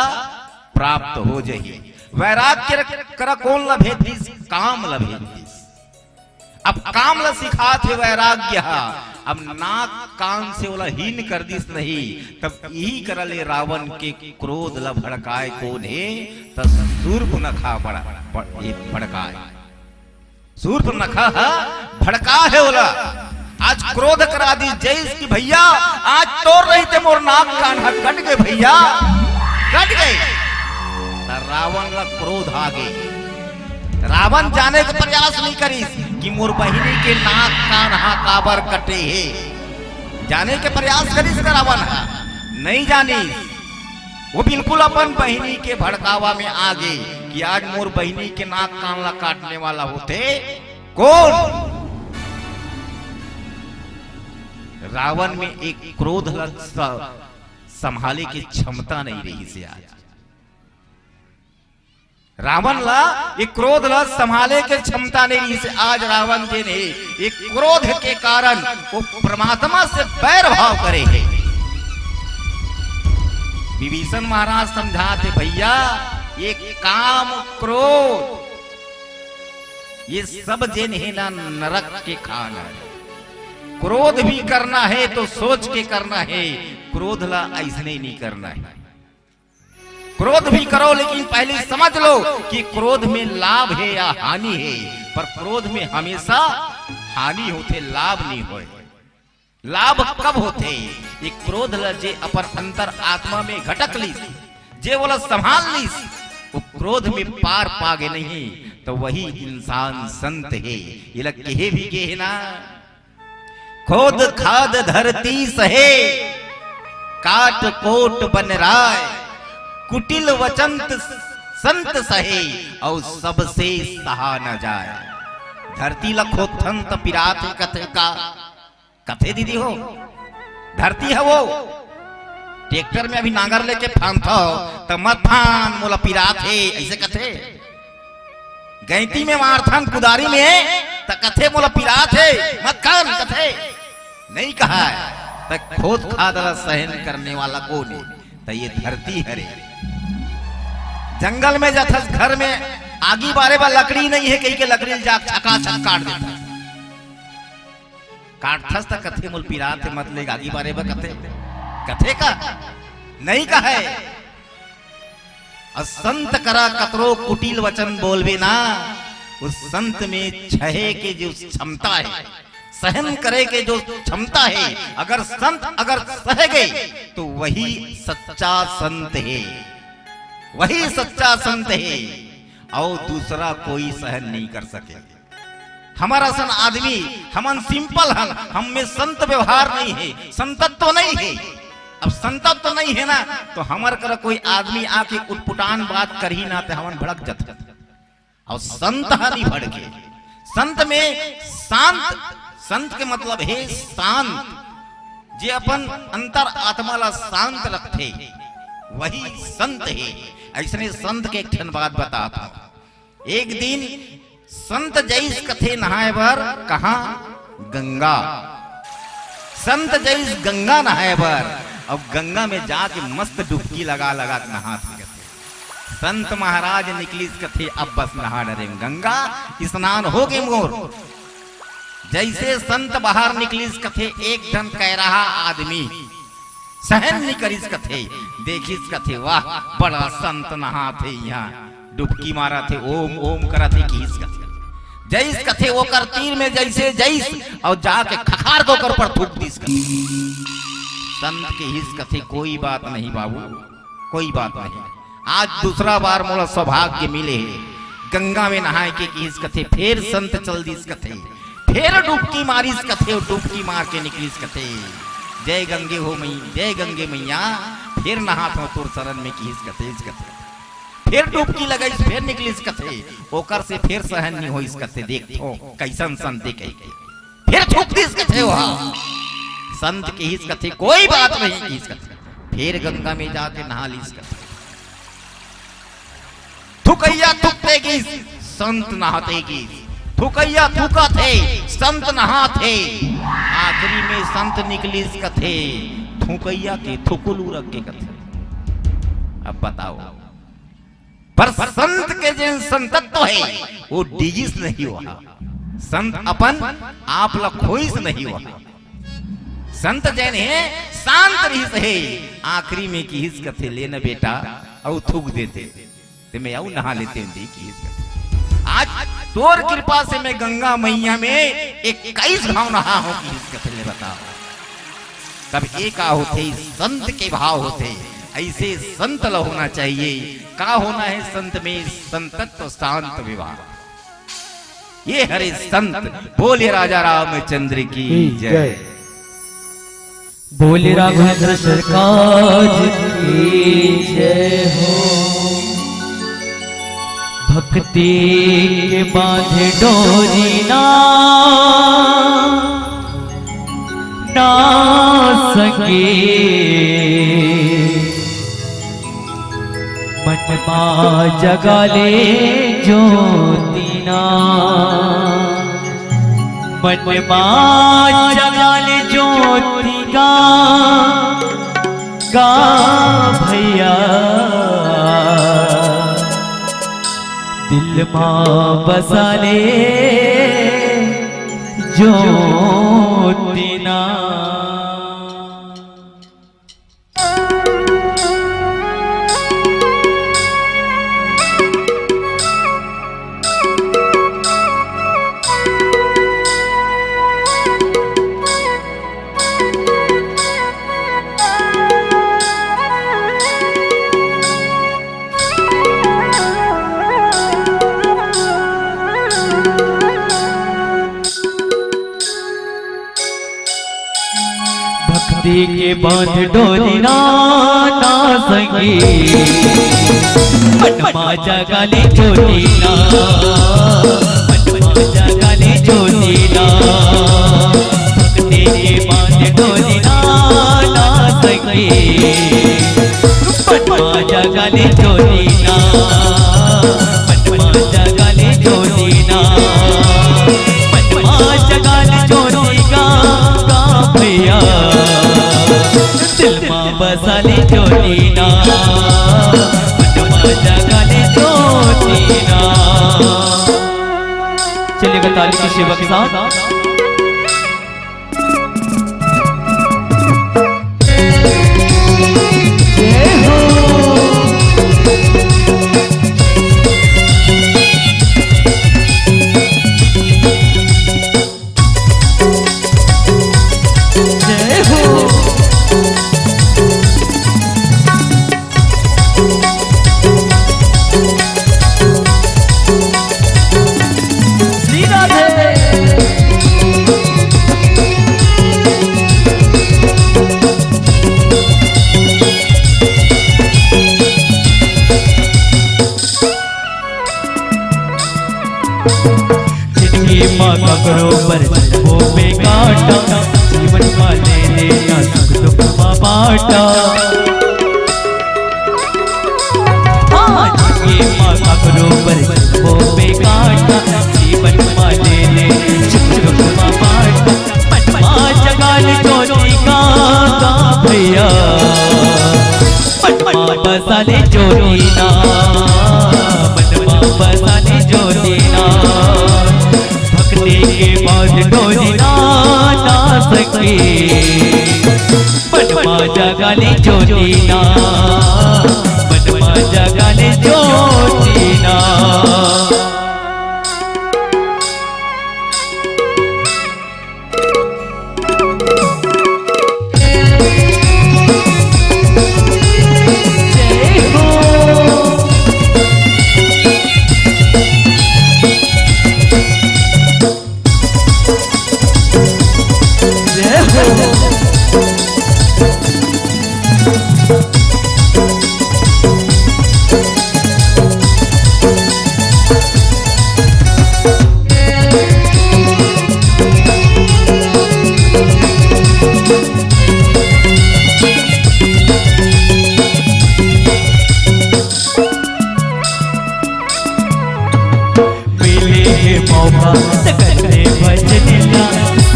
प्राप्त हो जही। वैराग्य करा कोन ला भेज दिस? काम ला भेज दिस। अब काम ला सिखात हे वैराग्य ह, अब नाक कान से ओला हीन कर दिस नहीं, तब इही करा ले रावण के क्रोध ला भड़काय कोन हे? त सूर्पनखा बड़ा, ब-, ये भड़काय। सूर्पनखा ह भड़का हे ओला, आज क्रोध करा दिस जइस कि भैया, आज तोर रहिते मोर नाक कान ह कट गे भैया, कट गे। त रावण ला क्रोध आ गे। रावण जाने के प्रयास नहीं करिस कि मोर बहिनी के नाक कान हा काबर कटे हे। जाने के प्रयास करिस का रावण हा? नहीं जानिस। वो बिल्कुल अपन बहिनी के भड़कावा में आ गे कि आज मोर बहिनी के नाक कान ला काटने वाला होथे कोन? रावण में एक क्रोध ला स-, संभाले के क्षमता नहीं रहिस हे आज। रावण ला ये क्रोध ला संभाले के क्षमता नहीं रहिस हे। आज रावण जेन हे, ये क्रोध के कारण वो परमात्मा से बैर भाव करे हे। विभीषण महाराज समझात हे, भैया, ये काम, क्रोध, ये सब जेन हे ना, नरक के खान हे। क्रोध भी करना हे तो सोच के करना हे, क्रोध ला अइसने नहीं करना हे। क्रोध भी करो, लेकिन पहले समझ लो कि क्रोध में लाभ हे या हानि हे, पर क्रोध में हमेशा हानि होथे, लाभ नहीं होय। लाभ कब होथे? ये क्रोध ला जे अपन अंतर आत्मा में घटक लिस, जे ओला संभाल लिस, वो क्रोध में पार पागे नहीं, तो वही इंसान संत हे। ये ला केहे भी केहे ना, खोद खाद धरती सहे, काट कोट बन राय, कुटिल वचंत संत सहे, और सबसे सहा न जाय। धरती ला खोदथन त पिरात हे कथे का? कथे दीदी हो, धरती हे वो, ट्रैक्टर में अभी नांगर लेके फांदथव त मत फांद, मोला पिरात हे, अइसे कथे। गैंती में मारथन कुदारी में, त कथे मोला पिरात हे, मत कर, कथे। नहीं कहा है। त खोद खाद ला सहन करने वाला कोन हे? त ये धरती हरे। जंगल में जाथस, घर में आगी बारे बर लकड़ी नहीं हे, कहिके लकड़ी ल जा छका छक काट देथस। काटथस त कथे मोला पिरात हे, मत ले आगी बारे बर कथे, कथे का? नहीं कहे। अउ संत करा कतरो कुटिल वचन बोलबे ना, उस संत में छहे के जो क्षमता हे, सहन करे के जो क्षमता हे, अगर संत अगर सह गे, तो वही सच्चा संत हे, वही सच्चा संत हे, अउ दूसरा कोई सहन नहीं कर सके। हमर असन आदमी, हमन simple हन, हम में संत व्यवहार नहीं हे, संतत्व नहीं हे। अब संतत्व नहीं हे ना, तो हमर करा कोई आदमी आके उटपुटान बात करही ना, ते हमन भड़क जथन। अउ संत ह नहीं भड़के। संत में शांत, संत के मतलब हे शांत, जे अपन अंतर आत्मा ला शांत रखथे, वही संत हे। अइसने संत के एक ठन बात बतात हंव। एक दिन संत जइस कथे नहाय बर, कहाँ? गंगा। संत जइस गंगा नहाय बर, अउ गंगा में जाके मस्त डुबकी लगा लगा के नहात हे कथे। संत महाराज निकलिस कथे, अब बस नहा डरेंव गंगा, स्नान होगे मोर। जइसे संत बाहर निकलिस कथे, एक ठन कैराहा आदमी सहन नइ करिस कथे, देखिस कथे, वाह, बड़ा संत नहात हे इहाँ, डुबकी मारत हे, ओम ओम करत हे, किहिस कथे। जइस कथे ओकर तीर में जइसे जइस, अउ जाके खखार के ओकर पर थूक दिस कथे। संत किहिस कथे, कोई बात नहीं बाबू, कोई बात नहीं। आज दूसरा बार मोला सौभाग्य मिले हे गंगा में नहाय के, किहिस कथे। फेर संत चल दिस कथे, फेर डुबकी मारिस कथे, अउ डुबकी मार के निकलिस कथे, जय गंगे हो मई-, जय गंगे मैया, फेर नहात हंव तोर सरन में, किहिस कथे, इस कथे। फेर डुबकी लगाइस, फेर निकलिस कथे, ओकर से फेर सहन नइ होइस कथे, देखथंव कइसन संत हे कहिके। फेर थूक दिस कथे ओहा। संत किहिस कथे, कोई बात नहीं, किहिस कथे। फेर गंगा में जाके नहा लिस कथे। थुकइया थुकते गिस, संत नहाते गिस। थुकइया थुकत हे, संत नहात हे। आखिरी में संत निकलिस कथे, थुकइया के थुकुलू रख के कथे। अब बताओ, पर संत के जेन संतत्व हे, वो डिगिस नहीं हुआ। संत अपन आप ल खोइस नहीं हुआ। संत जेन हे, शांत रहिस हे। आखिरी में किहिस कथे, "ले न बेटा, अउ थूक देते, ते मैं अउ नहा लेते हंव जी," किहिस कथे। आज तोर कृपा से मैं गंगा मैया में इक्कीस घांव नहा हंव, किहिस कथे। ले बताओ, तब ये का होथे? संत के भाव होथे। अइसे संत ल होना चाहिए। का होना हे संत में? संतत्व, शांत व्यवहार। ये हरे संत। बोले राजा रामचंद्र की जय। बोले राघवेंद्र सरकार की जय हो। भक्ति के बांधे डोरी ना, ना सके। मन मा जगा ले ज्योति ना, मन मा जगा ले ज्योति गा, गा भैया, दिल मा बसा ले ज्योति ज्योति ना। भक्ति के बांध डोरी ना, ना संगी, मन मा जगा ले ज्योति ना, मन मा जगा ले ज्योति ना। भक्ति के बांध डोरी ना, ना संगी, मन मा जगा ले ज्योति ना, मन मा जगा ले ज्योति ना, मन मा जगा ले ज्योति गा, गा भैया। दिल मा बसा ले ज्योति ना, मन मा जगा ले ज्योति ना। चलिएगा ताली के सेवा के साथ। जय हो। जय हो। श्री राधे। जिंदगी मा ककरो बर चलबो बेगाटा, जीवन मा ले लेना सुख दुख मा बाटा। हाँ, जिंदगी मा ककरो बर चलबो बेगाटा, जीवन मा ले ले सुख दुख मा बाटा। मन मा जगा ले ज्योति गा, गा भैया। मन मा बसा ले ज्योति ना, मन मा बसा ले ज्योति ना। भक्ति के बांध डोरी ना, ना संगी, मन मा जगा ले ज्योति ना, मन मा जगा ले ज्योति ना। मिले हे मौका त करने भजन ला,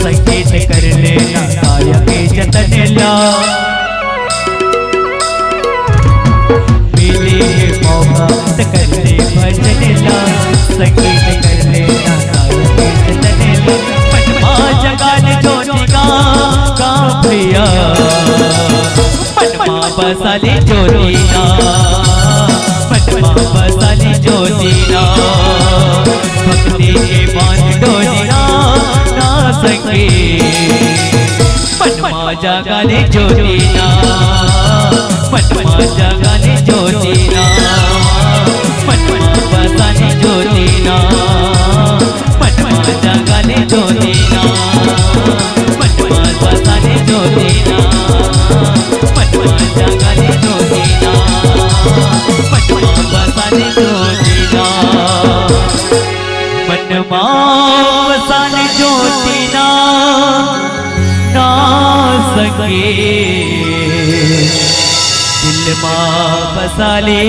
संगीत कर लेना गायक के जतन ला। मिले हे मौका त करने भजन ला, संगीत कर लेना गायक के जतन ला। मन मा जगा ले ज्योति गा, गा भैया। मन मा बसा ले ज्योति ना, मन मा बसा ले ज्योति ना। भक्ति के बांध डोरी ना, ना संगी, मन मा जगा ले ज्योति ना, मन मा जगा ले ज्योति ना। मन मा बसा ले ज्योति ना, मन मा जगा ले ज्योति ना, मन मा बसा ले ज्योति ना, मन मा जगा ले ज्योति ना, मन मा बसा ले ज्योति ना। मन मा बसा ले ज्योति ना, ना संगी, दिल मा बसा ले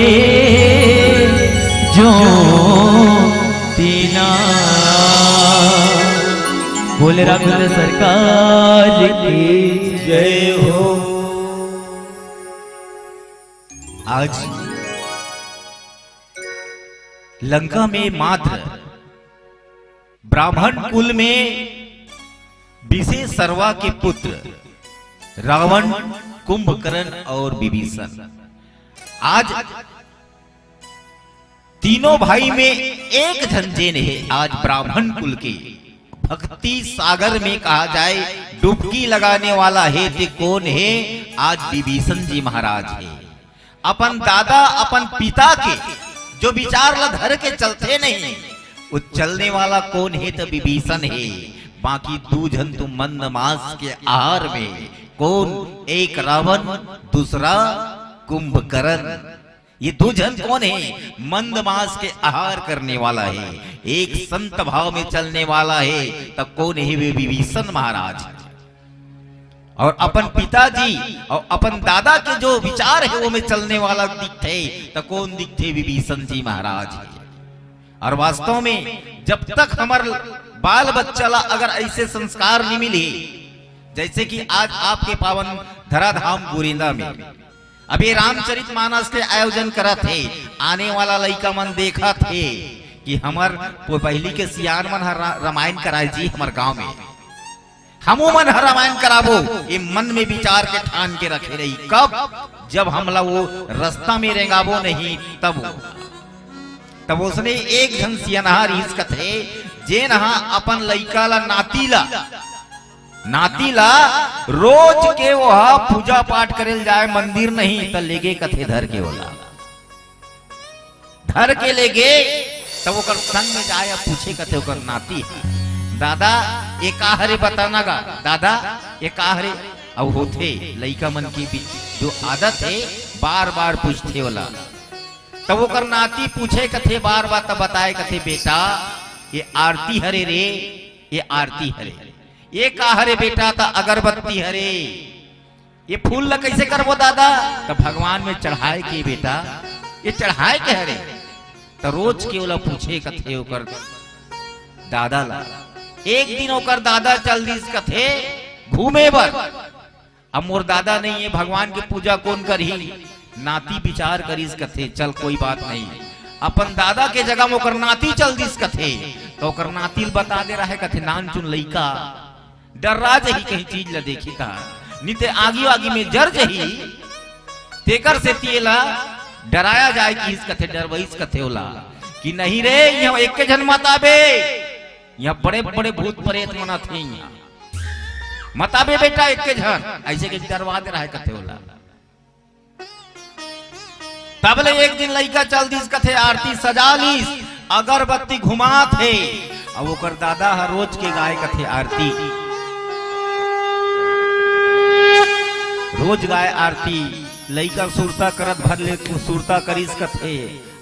ज्योति ना। बोले राघवेंद्र सरकार की जय हो। आज लंका में मात्र ब्राह्मण कुल में विशेषरवा के पुत्र रावण, कुंभकर्ण और विभीषण। आज तीनों भाई में एक झन जेन हे, आज ब्राह्मण कुल के भक्ति सागर में कहा जाए डुबकी लगाने वाला हे, ते कोन हे? आज विभीषण जी महाराज हे। अपन दादा, अपन पिता के जो विचार ला धर के चलथे नहीं, वो चलने वाला कोन हे? त विभीषण हे। बाकी दू झन तो मंद मास के आहार में, कोन? एक रावण, दूसरा कुंभकर्ण। ये दू झन कोन हे? मंद मास के आहार करने वाला हे, एक संत भाव में चलने वाला हे, त कोन हे? वे विभीषण महाराज। और अपन पिताजी और अपन दादा के जो विचार हे, वो में चलने वाला दिखथे, त कोन दिखथे? विभीषण जी महाराज। और वास्तव में जब तक हमर बाल बच्चा ला अगर ऐसे संस्कार नहीं मिले, जैसे कि आज आपके पावन धराधाम गुरेंदा में अब ये रामचरित मानस के आयोजन करत हे, आने वाला लइका मन देखत हे कि हमर पो-, पहिली के सियान मन ह रा-, रामायण कराए जी हमर गांव में, हमू मन ह रामायण कराबो, ये मन में विचार के ठान के रखे रही। कब? जब हमला वो रास्ता में रेंगाबो नहीं, तब वो। तब उसने एक झन सियनहा रिहिस कथे, जेन ह अपन लइका ला, नाती ला, नाती ला रोज के ओहा पूजा पाठ करे ल जाए मंदिर नहीं, त लेगे कथे धर के ओला। धर के लेगे, तब ओकर संग में जाए अउ पूछे कथे ओकर नाती ह, "दादा, ये का हरे बताना गा, दादा, ये का हरे?" अउ होथे लइका मन के बीच जो आदत हे, बार-बार पूछथे ओला। तब ओकर नाती पूछे कथे बार-बार, तब बताए कथे, "बेटा, ये आरती हरे रे, ये आरती हरे।" "ये का हरे बेटा?" "त अगरबत्ती हरे।" "ये फूल ला कइसे करबो दादा?" "त भगवान में चढ़ाए के बेटा, ये चढ़ाए के हरे।" त रोज के ओला पूछे कथे ओकर दादा ला। एक दिन ओकर दादा चल दिस कथे घूमे बर। अब मोर दादा नहीं हे, भगवान के पूजा कोन करही? नाती विचार करिस कथे, "चल कोई बात नहीं।" अपन दादा के जगह में ओकर नाती चल दिस कथे, त ओकर नाती ल बता दे रहे कथे, नानचुन लइका डर्रा जही कहीं चीज ल देखी त, निते आगी आगी में जर जही, तेकर सेती एला डराया जाए किहिस कथे, डरवइस कथे ओला कि नहीं रे, इहाँ एके झन मत आबे, इहाँ बड़े बड़े भूत प्रेत मन आथे, इहाँ मत आबे बेटा एके झन, ऐसे के डरवा दे रहे कथे ओला। तब ले एक दिन लइका चल दिस कथे, आरती सजा लिस, अगरबत्ती घुमात हे। अब ओकर दादा ह रोज के गाय कथे आरती, रोज गाय आरती। लइका सुरता करत भर ले सुरता करिस कथे,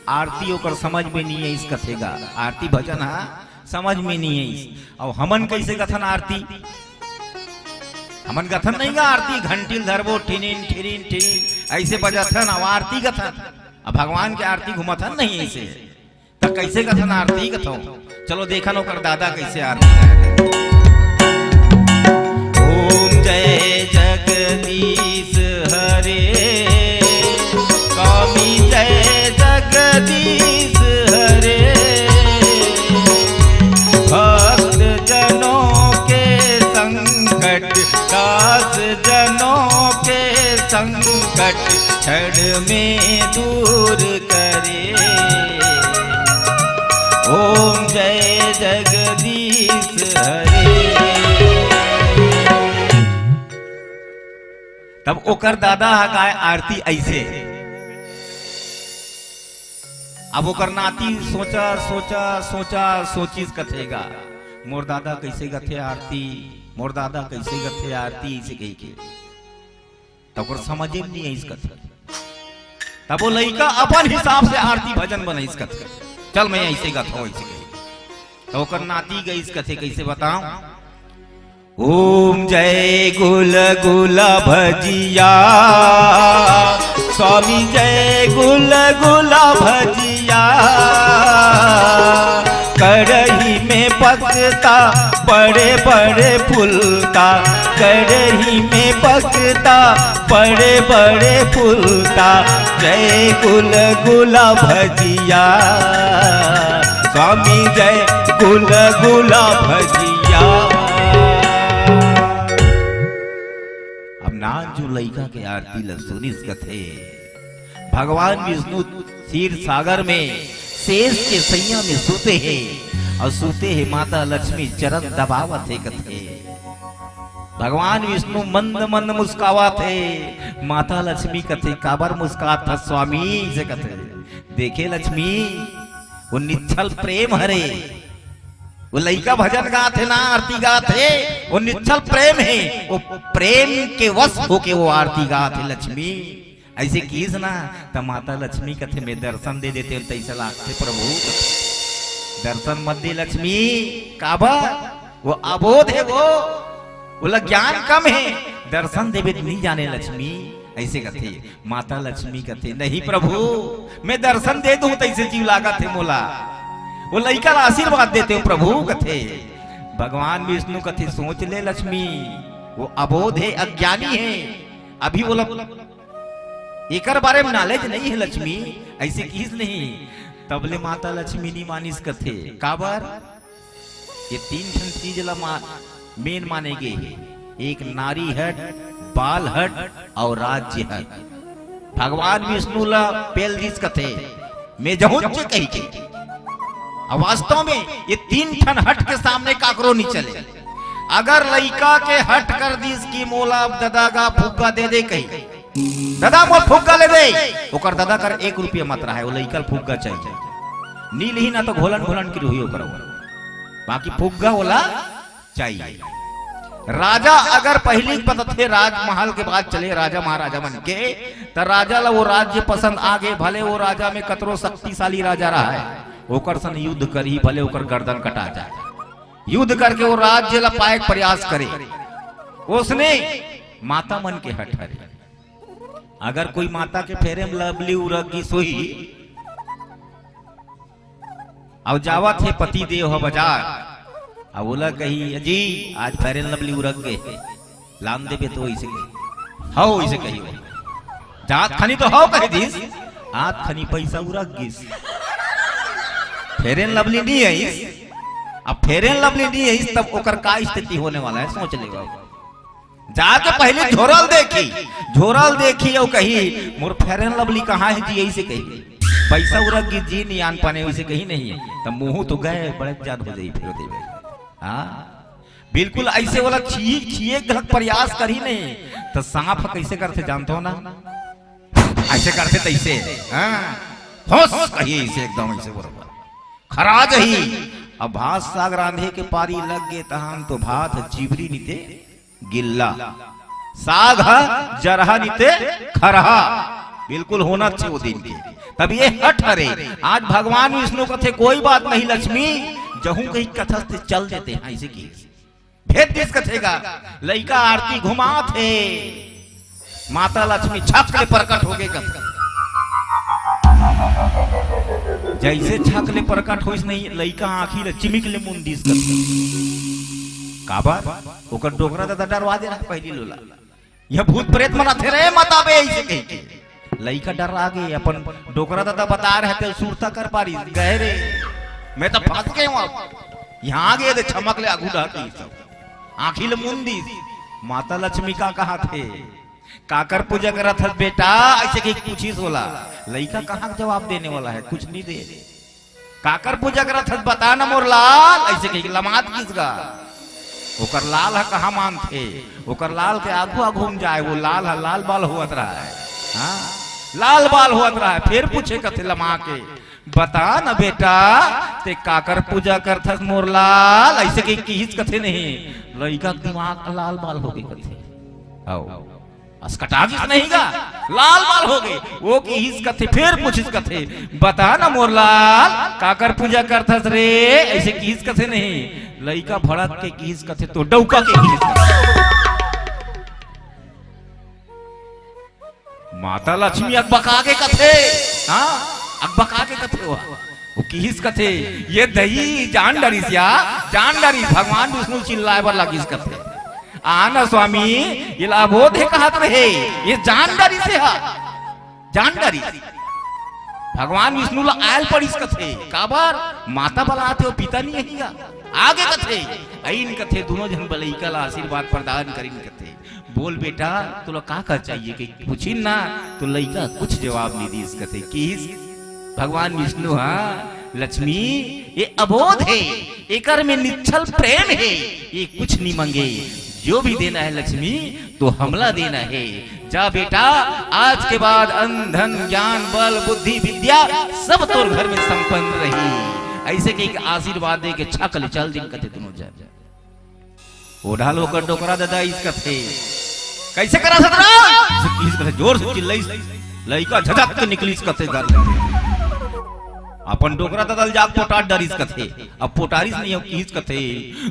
आरती ओकर समझ में नी आइस कथे गा। आरती भजन ह समझ में नहीं आइस। अब हमन कइसे गथन आरती? हमन गथन नहीं गा आरती, घंटी ल धरबो, ठिनिन, ठिनिन, ठिनिन, ऐसे बजाथन, अब आरती गथन। अब भगवान के आरती घुमाथन नहीं ऐसे। त कइसे गथन आरती गथो? चलो देखन ओकर दादा कइसे आरती गाय। ओम जय जगदीश हरे, स्वामी जय जगदीश हरे। भक्त जनों के संकट, दास जनों के संकट, क्षण में दूर करे। ओम जय जगदीश हरे। तब ओकर दादा ह गाय आरती ऐसे। अब ओकर नाती सोचा, सोचा, सोचा, सोचिस कथे गा, मोर दादा कइसे गथे आरती, मोर दादा कइसे गथे आरती, ऐसे कहि के। त ओकर समझे में नहीं आइस कथे। तब वो लइका अपन हिसाब से आरती भजन बनाइस कथे, चल मैं ऐसे गथों, ऐसे कहि। त ओकर नाती गइस कथे, कइसे बताओ? ओम जय गुल गुला भजिया, स्वामी जय गुल गुला भजिया। कढ़ही में पकता बड़े बड़े फुलका, कढ़ही में पकता बड़े बड़े फुलका। जय गुल गुला भजिया, स्वामी जय गुल गुला भजिया। नानचुन लइका के आरती ल सुनिस कथे। भगवान विष्णु क्षीर सागर में शेष के सैया में सुते हे अउ सुते हे माता लक्ष्मी चरण दबावत हे कथे। भगवान विष्णु मंद मंद मुस्कावत हे। माता लक्ष्मी कथे, "काबर मुस्कात हस स्वामी?" अइसे कथे। देखे लक्ष्मी, वो निश्छल प्रेम हरे। वो लइका भजन गात हे ना, आरती गात हे, वो निश्छल प्रेम हे। वो प्रेम के वश होके वो आरती गात हे लक्ष्मी। अइसे किहिस ना, त माता लक्ष्मी कथे, "मैं दर्शन दे देतेंव, तइसे लागथे प्रभु।" दर्शन मत दे लक्ष्मी, काबर? वो अबोध हे वो, ओला ज्ञान कम हे, दर्शन देबे त नइ जाने लक्ष्मी, अइसे कथे। माता लक्ष्मी कथे, "नहीं प्रभु, मैं दर्शन दे दूं, तइसे जीव लागत हे मोला।" वो लइका ला आशीर्वाद देतेंव प्रभु कथे। भगवान विष्णु कथे, "सोच ले लक्ष्मी, वो अबोध हे, अज्ञानी हे, अभी ओला एकर बारे में knowledge नइ हे लक्ष्मी," अइसे किहिस नहीं। तब ले माता लक्ष्मी नइ मानिस कथे। काबर? ये तीन ठन चीज ला मा-, main माने गे हे। एक नारी हट, बाल हट अउ राज्य हट। भगवान विष्णु ला पेल दिस कथे, "मैं जहूं च कहिके।" अउ वास्तव में ये तीन ठन हट के सामने काकरो नइ चले। अगर लइका के हट कर दिस कि मोला अब ददा गा फुग्गा दे दे कही, "ददा, मोर फुग्गा ले दे।" ओकर ददा कर एक रुपया मत रहय, वो लइका ल फुग्गा चाहिए। नी लिही ना तो घोलन घोलन के रोही ओकर, बाकी फुग्गा ओला चाहिए। राजा अगर पहिली बतथे, राजमहल के बात चले, राजा महाराजा मन के, त राजा ला वो राज्य पसंद आ गे, भले वो राजा में कतरो शक्तिशाली राजा रहय, ओकर सन युद्ध करही, भले ओकर गर्दन कटा जाए, युद्ध करके वो राज्य ला पाए के प्रयास करे। ओसने माता मन के हट हरे। अगर कोई माता के Fair and Lovely उरक गिस होही, अउ जावत हे पति देव ह बाजार, अउ ओला कही, "अजी, आज Fair and Lovely उरक गे, लान देबे तो?" अइसे कही, "हव," अइसे कही। जात खनी तो हव कहि दिस, आत खनी पइसा उरक गिस, Fair and Lovely नइ आइस। अब Fair and Lovely नइ आइस, तब ओकर का स्थिति होने वाला हे, सोच ले बाबू। जाके पहिली झोरा ल देखही, झोरा ल देखही अउ कही, "मोर Fair and Lovely कहाँ हे जी?" अइसे कही। पइसा उरक गिस जी, नइ आन पाने, अइसे कही नहीं। त मुहूं तो गय, बड़े जान हो जाही फेर देबे। हाँ, बिल्कुल अइसे वाला छिए, छिए घलक प्रयास करही नहीं, त सांप ह कइसे करथे जानथव ना? अइसे करथे तइसे, हाँ, होस कही अइसे एकदम अइसे बरोबर। खरा जही। अब भात साग रांधे के पारी लग गे, तहान तो भात ह चिबरी निते गिल्ला, साग ह जरहा निते खरहा। बिल्कुल होना चाहिए वो दिन के। तब ये हट हरे। आज भगवान विष्णु कथे, "कोई बात नहीं लक्ष्मी, जहूं कहीं कथस ते चल देते हैं," अइसे की भेज दिस कथे गा। लइका आरती घुमात हे, माता लक्ष्मी छक ले प्रकट होगे कथे। जइसे छक ले प्रकट होइस नहीं, लइका आंखी ले चिमिक ले मुंद दिस कथे। काबर? ओकर डोकरा ददा डरवा दे रहा पहिली लोला। "ये भूत प्रेत मन आथे रे, मत आबे," अइसे कहिके। लइका डर्रा गे, अपन डोकरा ददा बता रहे थे, सुरता कर पारी, "गए रे, मैं तो फंस गए हूँ, अब यहाँ आ गए थे, छमक ले आगू डहकी सब।" आंखी ले मुंद दिस। माता लक्ष्मी का कहाथे, "काकर पूजा करत हस बेटा?" अइसे कहिके पूछिस ओला। लइका कहाँ के जवाब देने वाला हे, कुछ नइ दे। "काकर पूजा करत हस, बता ना मोर लाल," अइसे कहिके लमात गिस गा। ओकर लाल ह कहाँ मानथे, ओकर लाल के आगू आगू म जाए, वो लाल ह लाल बाल होवत रहय। हाँ, लाल बाल होवत रहय, फेर पूछे कथे लमा के, "बता ना बेटा, ते काकर पूजा करत हस मोर लाल?" अइसे कहिके किहिस कथे नहीं, लइका के दिमाग लाल बाल होगे कथे। आओ। असकटा गिस नहीं गा, लाल बाल होगे। वो किहिस कथे, फेर पूछिस कथे, "बता ना मोर लाल, काकर पूजा करथस रे?" अइसे किहिस कथे नहीं। लइका भड़क के किहिस कथे, "तो डौका के किहिस कथे।" माता लक्ष्मी अकबका के कथे, हाँ, अकबका के कथे वो। वो किहिस कथे, "ये दई जान डरिस या, जान डरिस।" भगवान विष्णु चिल्लाए बर लागिस कथे, "आ ना स्वामी, ये ला अबोध हे कहत रहे, ये जान डरिस हा, जान डरिस।" भगवान विष्णु ला आयल पड़िस कथे, काबर? माता बलाथे, वो पिता नइ अही गा। आगे कथे, अइन कथे, दुनों झन बलइका ला आशीर्वाद प्रदान करिन कथे। बोल बेटा, तोला का का चाहिए कहिके पूछिन ना, तो लइका कुछ जवाब नइ दिस कथे। किहिस भगवान विष्णु, हाँ लक्ष्मी, ये अबोध हे, एकर में निश्छल प्रेम हे, ये कुछ नइ मांगे। जो भी देना है लक्ष्मी, तो हमला देना है। जा बेटा, आज के बाद अन्न धन ज्ञान बल बुद्धि विद्या सब तोर घर में संपन्न रही। अइसे कहिके आशीर्वाद दे के छक ले चल दिन कथे दुनों जन। ओ ढाल ओकर डोकरा ददा अइस कथे। कइसे करा सतरा? अइस कथे, जोर से चिल्लाइस। लइका झटक के निकलिस कथे घर ले। अपन डोकरा ददा ल जाके पोटार डारिस कथे। अब पोटारिस नइ हो, किहिस कथे,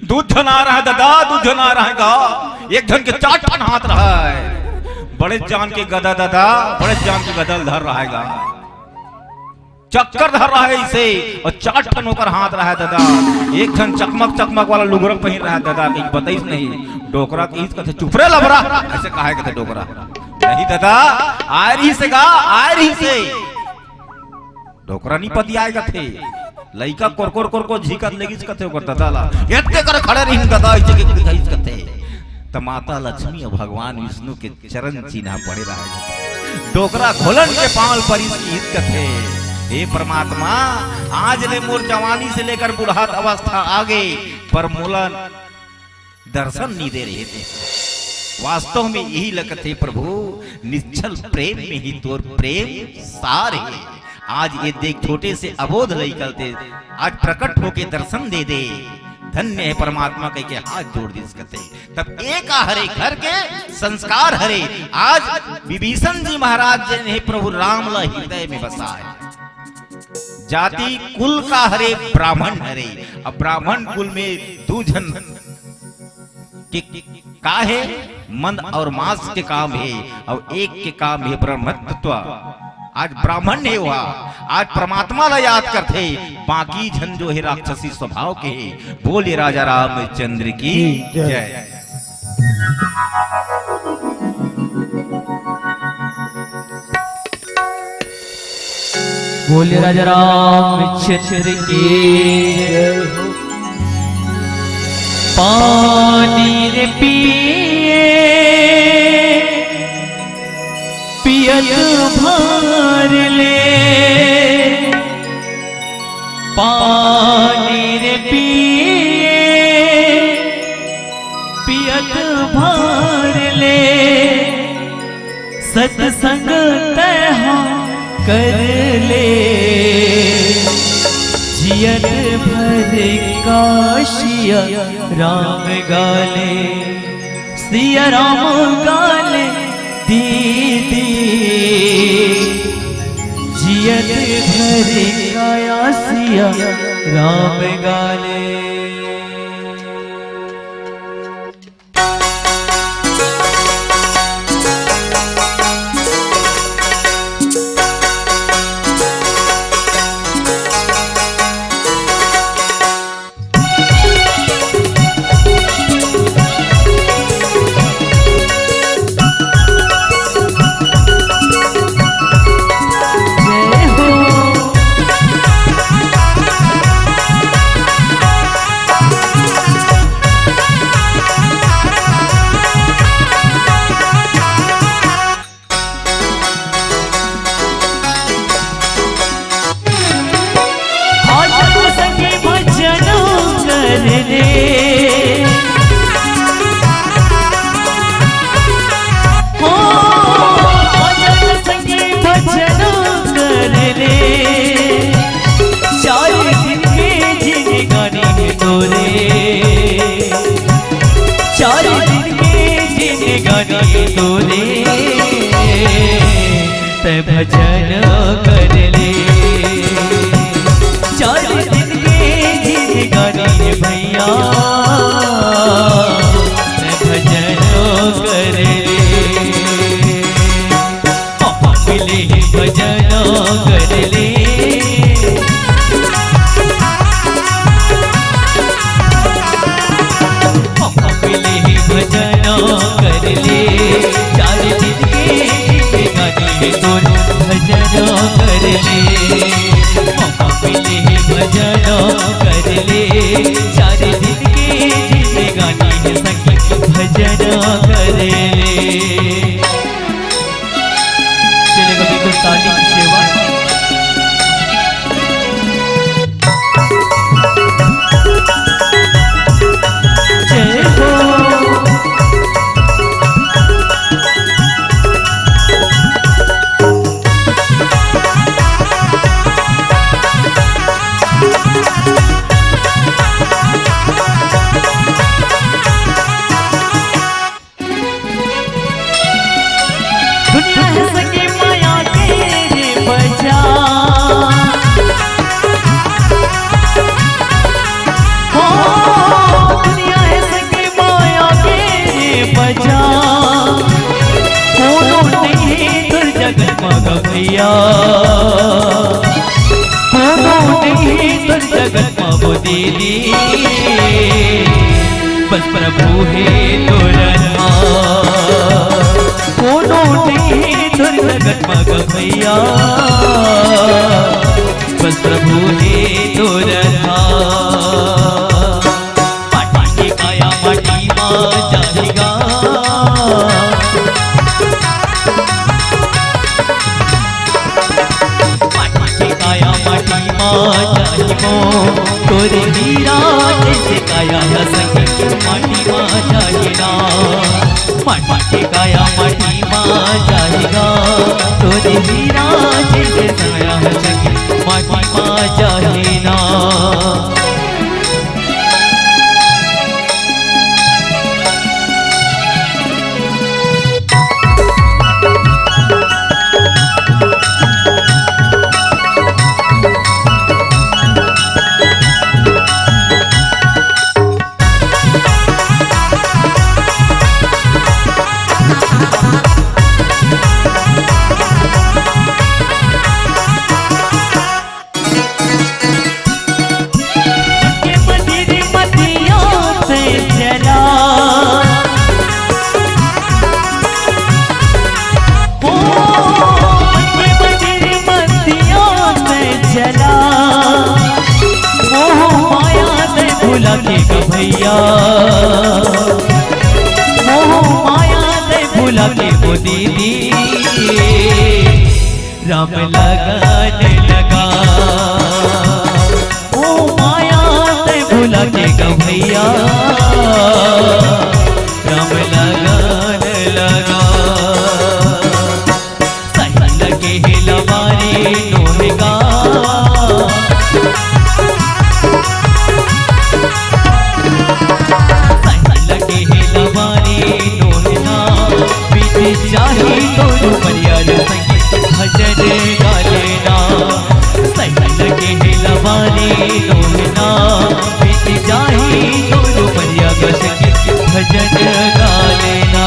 दू झन आ रहा ददा, दू झन आ रहा गा। एक झन के चार ठन हाथ रहा है। बड़े जान के गदा ददा, बड़े जान के गदा ल धर रहा है गा। चक्कर धर रहा है इसे, अउ चार ठन ओकर हाथ रहा है ददा। एक झन चकमक चकमक वाला लुगरा पहिर रहा है ददा, कहीं बताइस नहीं। डोकरा किहिस कथे, चुप रे लबरा, अइसे कहा है कथे डोकरा। नहीं ददा, आय रहिस हे गा, आय रहिस हे। डोकरा नइ पतियाय कथे। लइका कोरकोर कोरकोर झिकत लेगिस कथे ओकर ददा ला। एतके कर खड़े रहिन ददा, अइसे कहिके दिखाइस कथे। त माता लक्ष्मी अउ भगवान विष्णु के चरण चिन्हा पड़े रहा है। डोकरा घोलन के पांव ल परिस किहिस कथे, हे परमात्मा, आज ले मोर जवानी से लेकर बुढ़ात अवस्था आगे, पर मोला दर्शन नइ दे रहे थे। वास्तव में इही ल कथे प्रभु, निश्छल प्रेम में ही तोर प्रेम सार हे। आज ये देख छोटे से अबोध लइका ल ते आज प्रकट होके दर्शन दे दे। धन्य हे परमात्मा कहिके हाथ जोड़ दिस कथे। तब एक हरे घर के संस्कार हरे। आज विभीषण जी महाराज जी ने प्रभु राम ला हृदय में बसाय। जाति कुल का हरे, ब्राह्मण हरे। अब ब्राह्मण कुल में दू झन के का हे, मंद अउ मांस के काम हे, अउ एक के काम हे ब्रह्मत्व। आज ब्राह्मण हे ओहा, आज परमात्मा ला याद करथे, बाकी झन जो हे राक्षसी स्वभाव के हे। बोले राजा रामचंद्र की जय। बोले राजा रामचंद्र की जय हो। पानी रे पिए पियत भर ले, पानी रे पिए पियत भर ले, सत्संग तैहा कर ले। जियत भर का सिया राम गा ले, सिया राम गा ले दीदी। जियत भर का सिया राम गा ले। आजा संगी भजन कर ले। हो, आजा संगी भजन कर ले। चार दिन के जिंदगानी हे तोरे, चार दिन के जिंदगानी हे तोरे, तैं भजन कर ले। चार दिन के जिंदगानी हे भैया, तैं भजन कर ले। मिले भजन कर ले। मिले भजन कर ले। चार दिन के जिंदगानी हे तोर भजन कर ले। मिले भजन कर ले। चार दिन के जा, कोनो नहीं तोर जगत म ग भैया, कोनो नहीं तोर जगत म वो दीदी, बस प्रभु हे तोर नाम। कोनो नहीं तोर जगत म ग भैया, बस प्रभु हे तोर नाम। माटी के काया माटी मा जाही गा। माटी के काया माटी मा जाही मो, तोरे हीरा जैसे काया ह सखी माटी मा जाही ना। माटी के काया माटी मा जाही गा, तोरे हीरा जैसे काया ह सखी माटी मा जाही ना। के मदिर मदिया से चला। ओ, के मदिर मदिया से चला। मोह माया से भुला के ग भैया। मोह माया से भुला के वो दीदी। राम लगन लगा, ओ माया ते भुला के ग भैया, राम लगन लगा। सही लगे हे लबारी नोहे गा। सही लगे हे लबारी नोहे ना, बीत जाही तोर उमरिया रे संगी भजन गा लेना। सही लगे हे लबारी नोहे ना, बीत जाही तोर उमरिया रे संगी भजन गा लेना।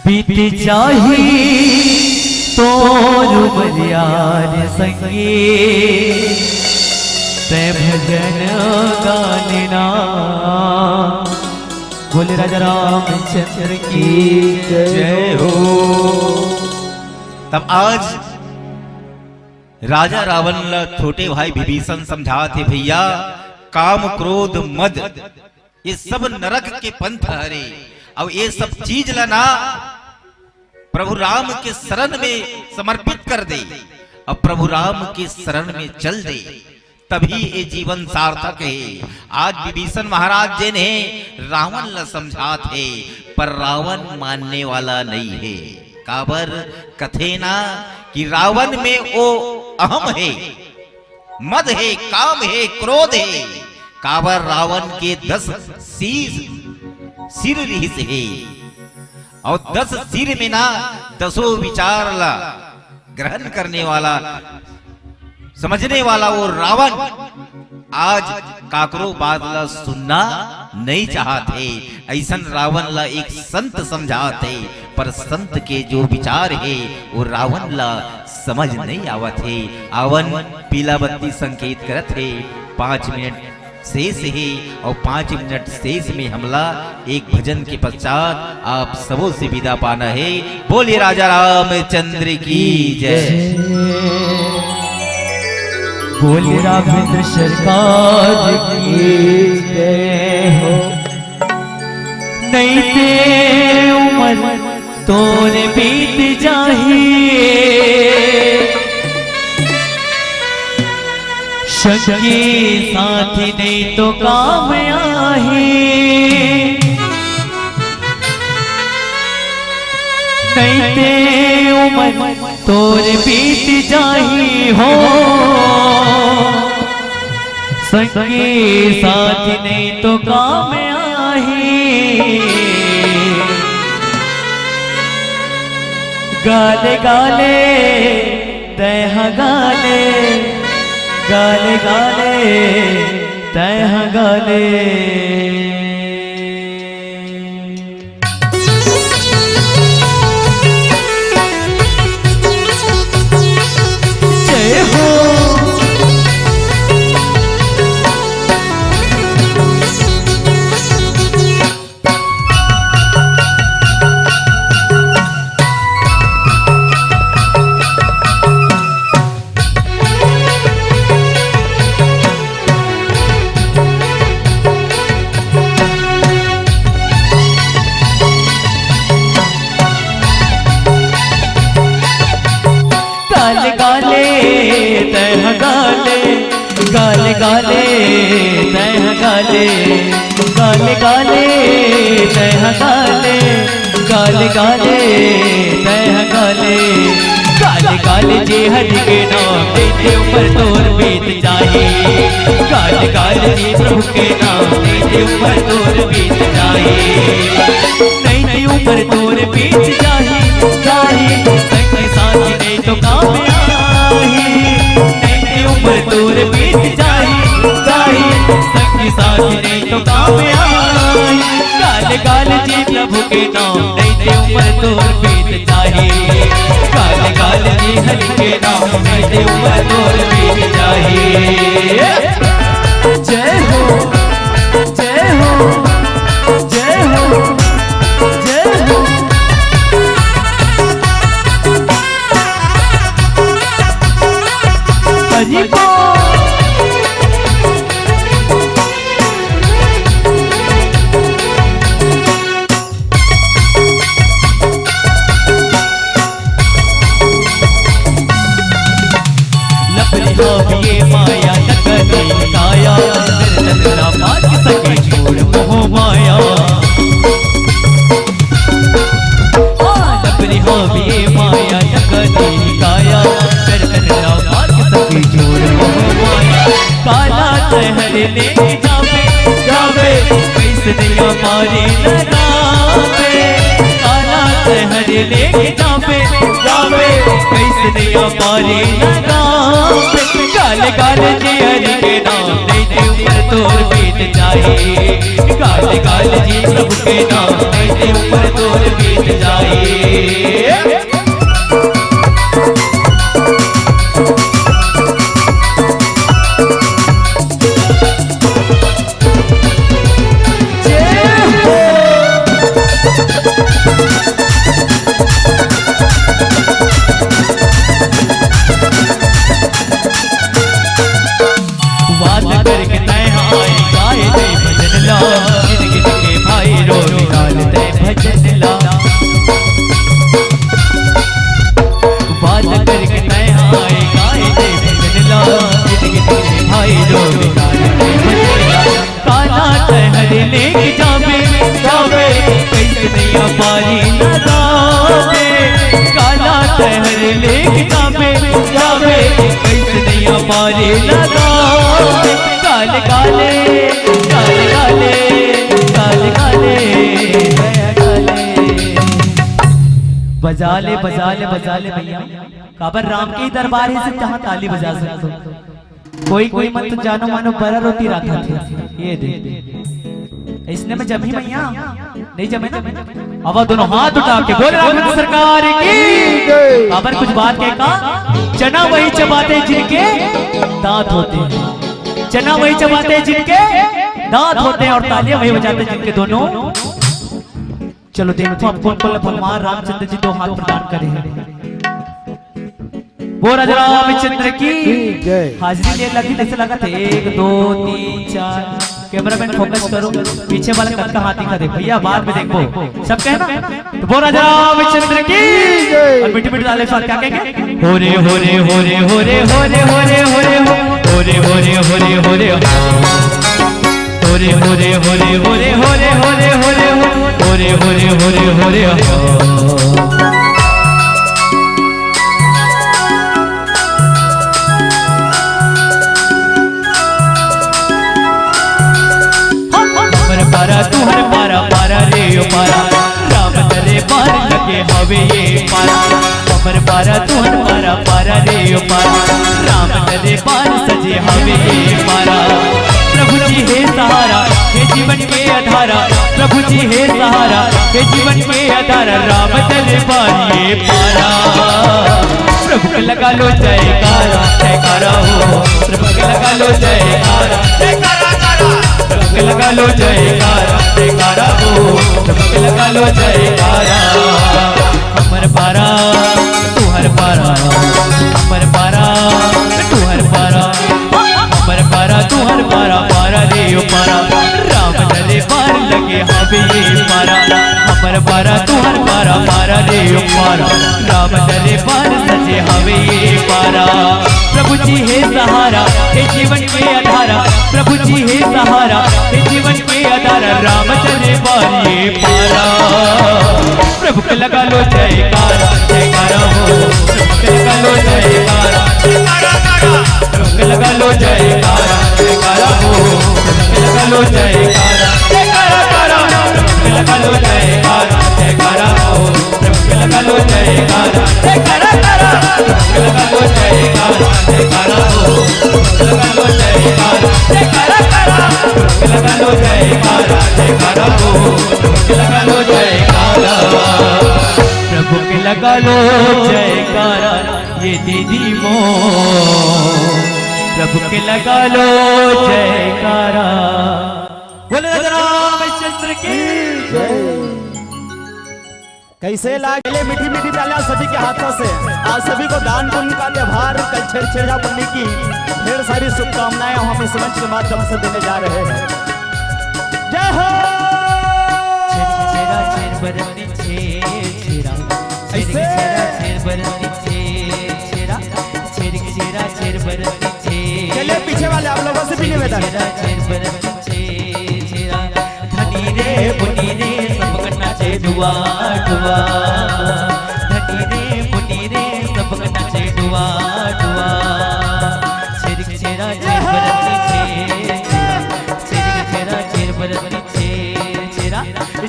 बीत जाही तोर उमरिया रे संगी, तैं भजन गा लेना। बोले राजा रामचंद्र की जय हो। तब आज राजा रावण ला छोटे भाई विभीषण समझात हे, भैया, काम, क्रोध, मद, ये सब नरक के पंथ हरे। अउ ये सब चीज ला ना प्रभु राम के शरण में समर्पित कर दे, अउ प्रभु राम के शरण में चल दे, तभी ये जीवन सार्थक हे। आज विभीषण महाराज जेन हे, रावण ला समझात हे, पर रावण मानने वाला नहीं हे। काबर? कथे ना कि रावण में वो अहम हे, मद हे, काम हे, क्रोध हे। काबर? रावण के दस शीश, सिर रिहिस हे, अउ दस सिर में ना दसों विचार ला ग्रहण करने वाला, समझने वाला वो रावण आज काकरो बात ला सुनना नहीं चाहत हे। अइसन रावण ला एक संत समझात हे, पर संत के जो विचार हे, वो रावण ला समझ नहीं आवत हे। आवन, पीला बत्ती संकेत करत हे, पाँच मिनट शेष हे अउ पाँच मिनट शेष में हमला एक भजन के पश्चात आप सबो से विदा पाना हे। बोलिए राजा रामचंद्र की जय। बोलिए राघवेंद्र सरकार की जय हो। नहीं ते उमर तोर बीत जाही, संगी साथी नहीं तो काम आही। नहीं ते उमर तोर बीत जाही हो, संगी साथी नहीं तो काम आही। नहीं। गाले गाले तैं हा गाले, गाले गाले तैं हा गाले। जय हो। गाले गाले तैं हा गाले, गाले गाले तैं हा गाले, गाले गाले तैं हा गाले, गाले गाले तैं हा गाले। गाले गाले जी हरि के नाम लेते उम्र तोर बीत जाही। गाले गाले जी प्रभु के नाम लेते उम्र तोर बीत जाही। नहीं नहीं उम्र तोर बीत जाही, जाही। संगी साथी नहीं तो काम आही। नहीं नहीं उम्र तोर बीत जाही, जाही। संगी साथी नहीं तो काम आही। गाले गाले जी प्रभु के नाम लेते उम्र तोर बीत जाही। गाले गाले जी हरि के नाम लेते उम्र तोर बीत जाही। जय हो, जय हो, जय हो, जय हो। हरि बोल। लपरी हो ये माया नकली काया, मेरे नखरा बाज सके छोड़ मोह माया। आ, लपरी हो ये माया नकली काया, मेरे नखरा बाज सके छोड़ मोह माया। काला तैं हर लेके जाबे, जाबे, कइसने अपारी लगाबे। काला तैं हर लेके जाबे, जाबे, कइसने अपारी लगाबे। गाले गाले जी हरि के नाम लेते उम्र तोर बीत जाही। गाले गाले जी प्रभु के नाम लेते उम्र तोर बीत जाही। वादा करके तैं हा आए गाए दे भजन ला, गिन गिन के भाई रो निकाल दे भजन ला। वादा करके तैं हा आए गाए दे भजन ला, गिन गिन के भाई रो निकाल दे भजन ला। काला तैं हर लेके जाबे, जाबे, कइसने अपारी लगाबे। काला तैं हर लेके जाबे, जाबे, कइसने अपारी लगाबे। गाले गाले, गाले गाले, गाले गाले, गाले गाले। बजा ले, बजा ले, बजा ले भैया। काबर राम के ही दरबार हे, सिर्फ जहाँ ताली बजा सकथो। कोई कोई मन तो जानो मानो बरा रोटी राखथे। ये दे। इसने में जमी भैया? नहीं जमे ना? अब दोनों हाथ उठा के बोल राघवेंद्र सरकार की। जय। काबर कुछ बात कहे का? चना वही चबाते जिनके दांत होते हैं। चना वही चबाते जिनके दांत होते हैं और तालियां वही बजाते जिनके दोनों। चलो देखो अब कौन कौन भगवान रामचंद्र जी दो हाथ प्रदान करे हैं। बोल राजा रामचंद्र की जय। हाजिरी ले लगी, जैसे लगा थे एक, दो, तीन, चार। कैमरामैन फोकस करो, पीछे वाला कतका हाथ दिखा दे भैया, बाद में देखो, सब कहना। तो बोल राजा रामचंद्र की जय। और मीठी मीठी ताली के साथ क्या कहेंगे? होरे होरे होरे होरे होरे होरे होरे हो, होरे होरे होरे होरे हो। होरे होरे होरे होरे होरे होरे होरे हो, होरे होरे होरे होरे हो। हमर पारा तुहर पारा पारा रे ओ पारा, राम दरबार लगे हवे ये पारा। हमर पारा तुहर पारा पारा रे ओ पारा, राम दरबार सजे हवे ये पारा। प्रभु जी हे सहारा, हे जीवन के आधारा, प्रभु जी हे सहारा, हे जीवन के आधारा, राम दरबार ये पारा। प्रभु के लगा लो जयकारा, जयकारा हो। प्रभु के लगा लो जयकारा, जयकारा, जयकारा। प्रभु के लगा लो जयकारा, जयकारा हो। प्रभु के लगा लो जयकारा। हमर पारा, तुहर पारा, हमर पारा, तुहर पारा। हमर पारा, तुहर पारा, पारा रे ओ पारा। राम दरबार लगे हवे ये पारा। हमर पारा, तुहर पारा, पारा रे ओ पारा। राम दरबार सजे हवे ये पारा। प्रभु जी हे सहारा, हे जीवन के आधारा। प्रभु जी हे सहारा, हे जीवन के आधारा। राम दरबार ये पारा। प्रभु के लगा लो जयकारा, जयकारा हो। प्रभु के लगा लो जयकारा, जयकारा, जयकारा। प्रभु के लगा लो जयकारा, जयकारा हो। प्रभु के लगा लो जयकारा, जयकारा, जयकारा। प्रभु के लगा लो जयकारा, जयकारा हो। प्रभु के लगा लो जयकारा, जयकारा, जयकारा। प्रभु के लगा लो जयकारा, जयकारा हो। प्रभु के लगा लो जयकारा, जयकारा, जयकारा। प्रभु के लगा लो जयकारा, जयकारा हो। प्रभु के लगा लो जयकारा। प्रभु के लगा लो जयकारा, ये दीदी मो। प्रभु के लगा लो जयकारा। बोले राजा रामचंद्र की। कैसे लागे मीठी मीठी तालियां सभी के हाथों से। आप सभी को दान पुण्य का त्योहार कल छेरछेरा पुन्नी की ढेर सारी शुभकामनाएं हम इस मंच के माध्यम से देने जा रहे हैं। जय हो। छेरछेरा छेर बरती छेरछेरा। ऐसे। छेरछेरा छेर बरती छेरछेरा। छेरछेरा छेर बरती छेरछेरा। चलिए पीछे वाले आप लोगों से भी निवेदन। छेरछेरा छेर बरती छेरछेरा। धनी रे मुनी रे सब नाचे डुआ डुआ। धनी रे मुनी रे सब नाचे डुआ डुआ। छेरछेरा छेर बरती छेरछेरा। छेरछेरा छेर बरती छेरछेरा।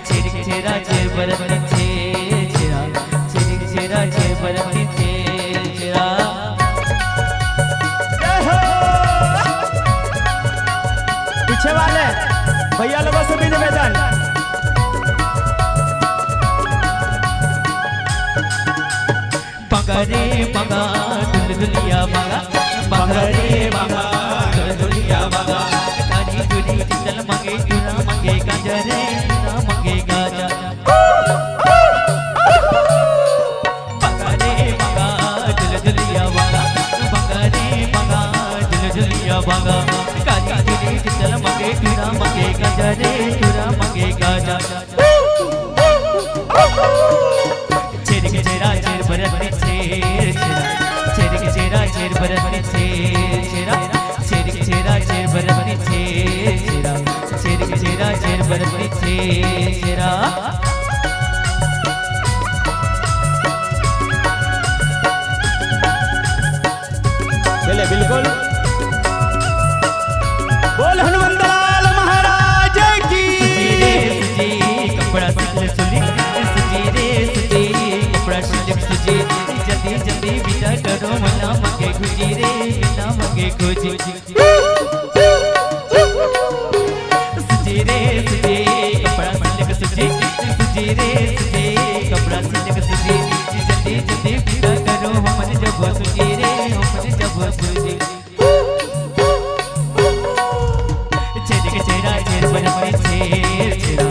छेरछेरा छेर बरती छेरछेरा। छेरछेरा छेर बरती छेरछेरा। जय हो। पीछे वाले भैया लोगों से भी निवेदन। बंगा रे बंगा, दुलदुलिया बंगा। बंगा रे बंगा, दुलदुलिया बंगा। काली चूड़ी चंचल मांगे, चूड़ा मांगे, गाजर रे, चूड़ा मांगे, गाजर। बंगा रे बंगा, दुलदुलिया बंगा। बंगा रे बंगा, दुलदुलिया बंगा। काली चूड़ी चंचल मांगे, चूड़ा मांगे, गाजर रे, चूड़ा मांगे, गाजर। छेरिक छेरा छेर बरत छेर छेरा। छेरिक छेरा छेर बरत छेर छेरा। छेरिक छेरा छेर बरत छेर छेरा। छेरिक छेरा छेर बरत छेर छेरा। चले बिल्कुल। बोल हनुमंतलाल महाराज की। सुजी रे सुजी, कपड़ा सिल सुजी। सुजी रे सुजी, कपड़ा सिल सुजी। जल्दी जल्दी बिदा करो, मना मगे खुजी रे, मना मगे खुजी। सुजी रे सुजी, कपड़ा सिल सुजी। सुजी रे सुजी, कपड़ा सिल सुजी। जल्दी जल्दी बिदा करो, हमन जब सुजी रे, हमन जब सुजी। छेरिक छेरा छेर बरती छेर छेरा।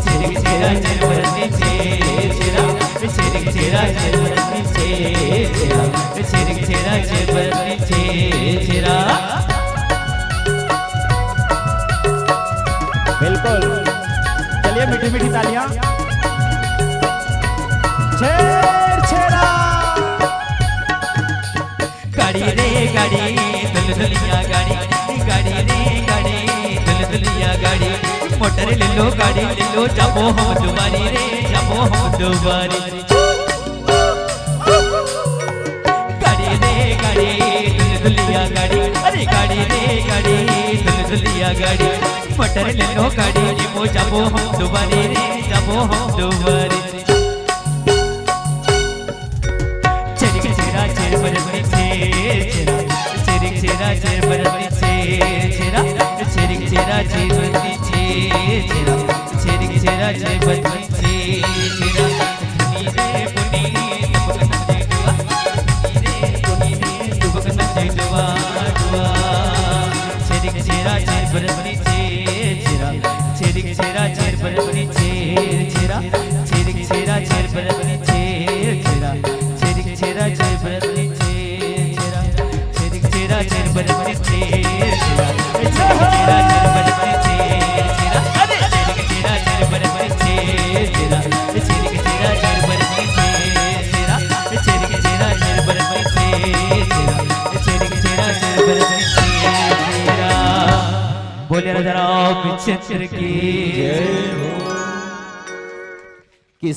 छेरिक छेरा छेर बरती छेर छेरा। छेरिक छेरा छेर बरती छेर छेरा। छेरिक छेरा छेर बरती छेर छेरा। बिल्कुल। चलिए मीठी मीठी तालियां। छेर छेरा। गाड़ी रे गाड़ी, दुलदुलिया गाड़ी, गाड़ी रे गाड़ी, दुलदुलिया गाड़ी। मोटर ले लो, गाड़ी ले लो, जाबो हम दुआरी रे, जाबो हम दुआरी। गाड़ी रे गाड़ी, दुल्हिया गाड़ी, अरे गाड़ी रे गाड़ी, दुल दुल्हिया गाड़ी, मटर ले लो गाड़ी, निमो जाबो हम दुबारी रे, जाबो हम दुबारी। छेरिक छेरा छेर बरनी छे छेरा, छेरिक छेरा छेर बरनी छे छेरा, छेरिक छेरा छेर बरनी छे छेरा, छेरिक छेरा छेर बरनी छे छेरा। धुनी रे धुनी, दुबक नचे डुआ। धुनी रे धुनी, दुबक नचे डुआ, डुआ। छेरिक छेरा छेर बरनी छे छेरा, छेरिक छेरा छेर बरनी छे छेरा, छेरिक छेरा छेर बरनी छे छेरा, छेरिक छेरा छेर बरनी छे छेरा, छेरिक छेरा छेर बरनी छे छेरा, छेरिक छेरा छेर बरनी छे छेरा, अरे छेरिक छेरा छेर बरनी छे छेरा, छेरिक छेरा छेर बरनी छे छेरा, छेरिक छेरा छेर बरनी छे छेरा, छेरिक छेरा छेर बरनी छे छेरा। बोले राजा रामचंद्र की जय हो।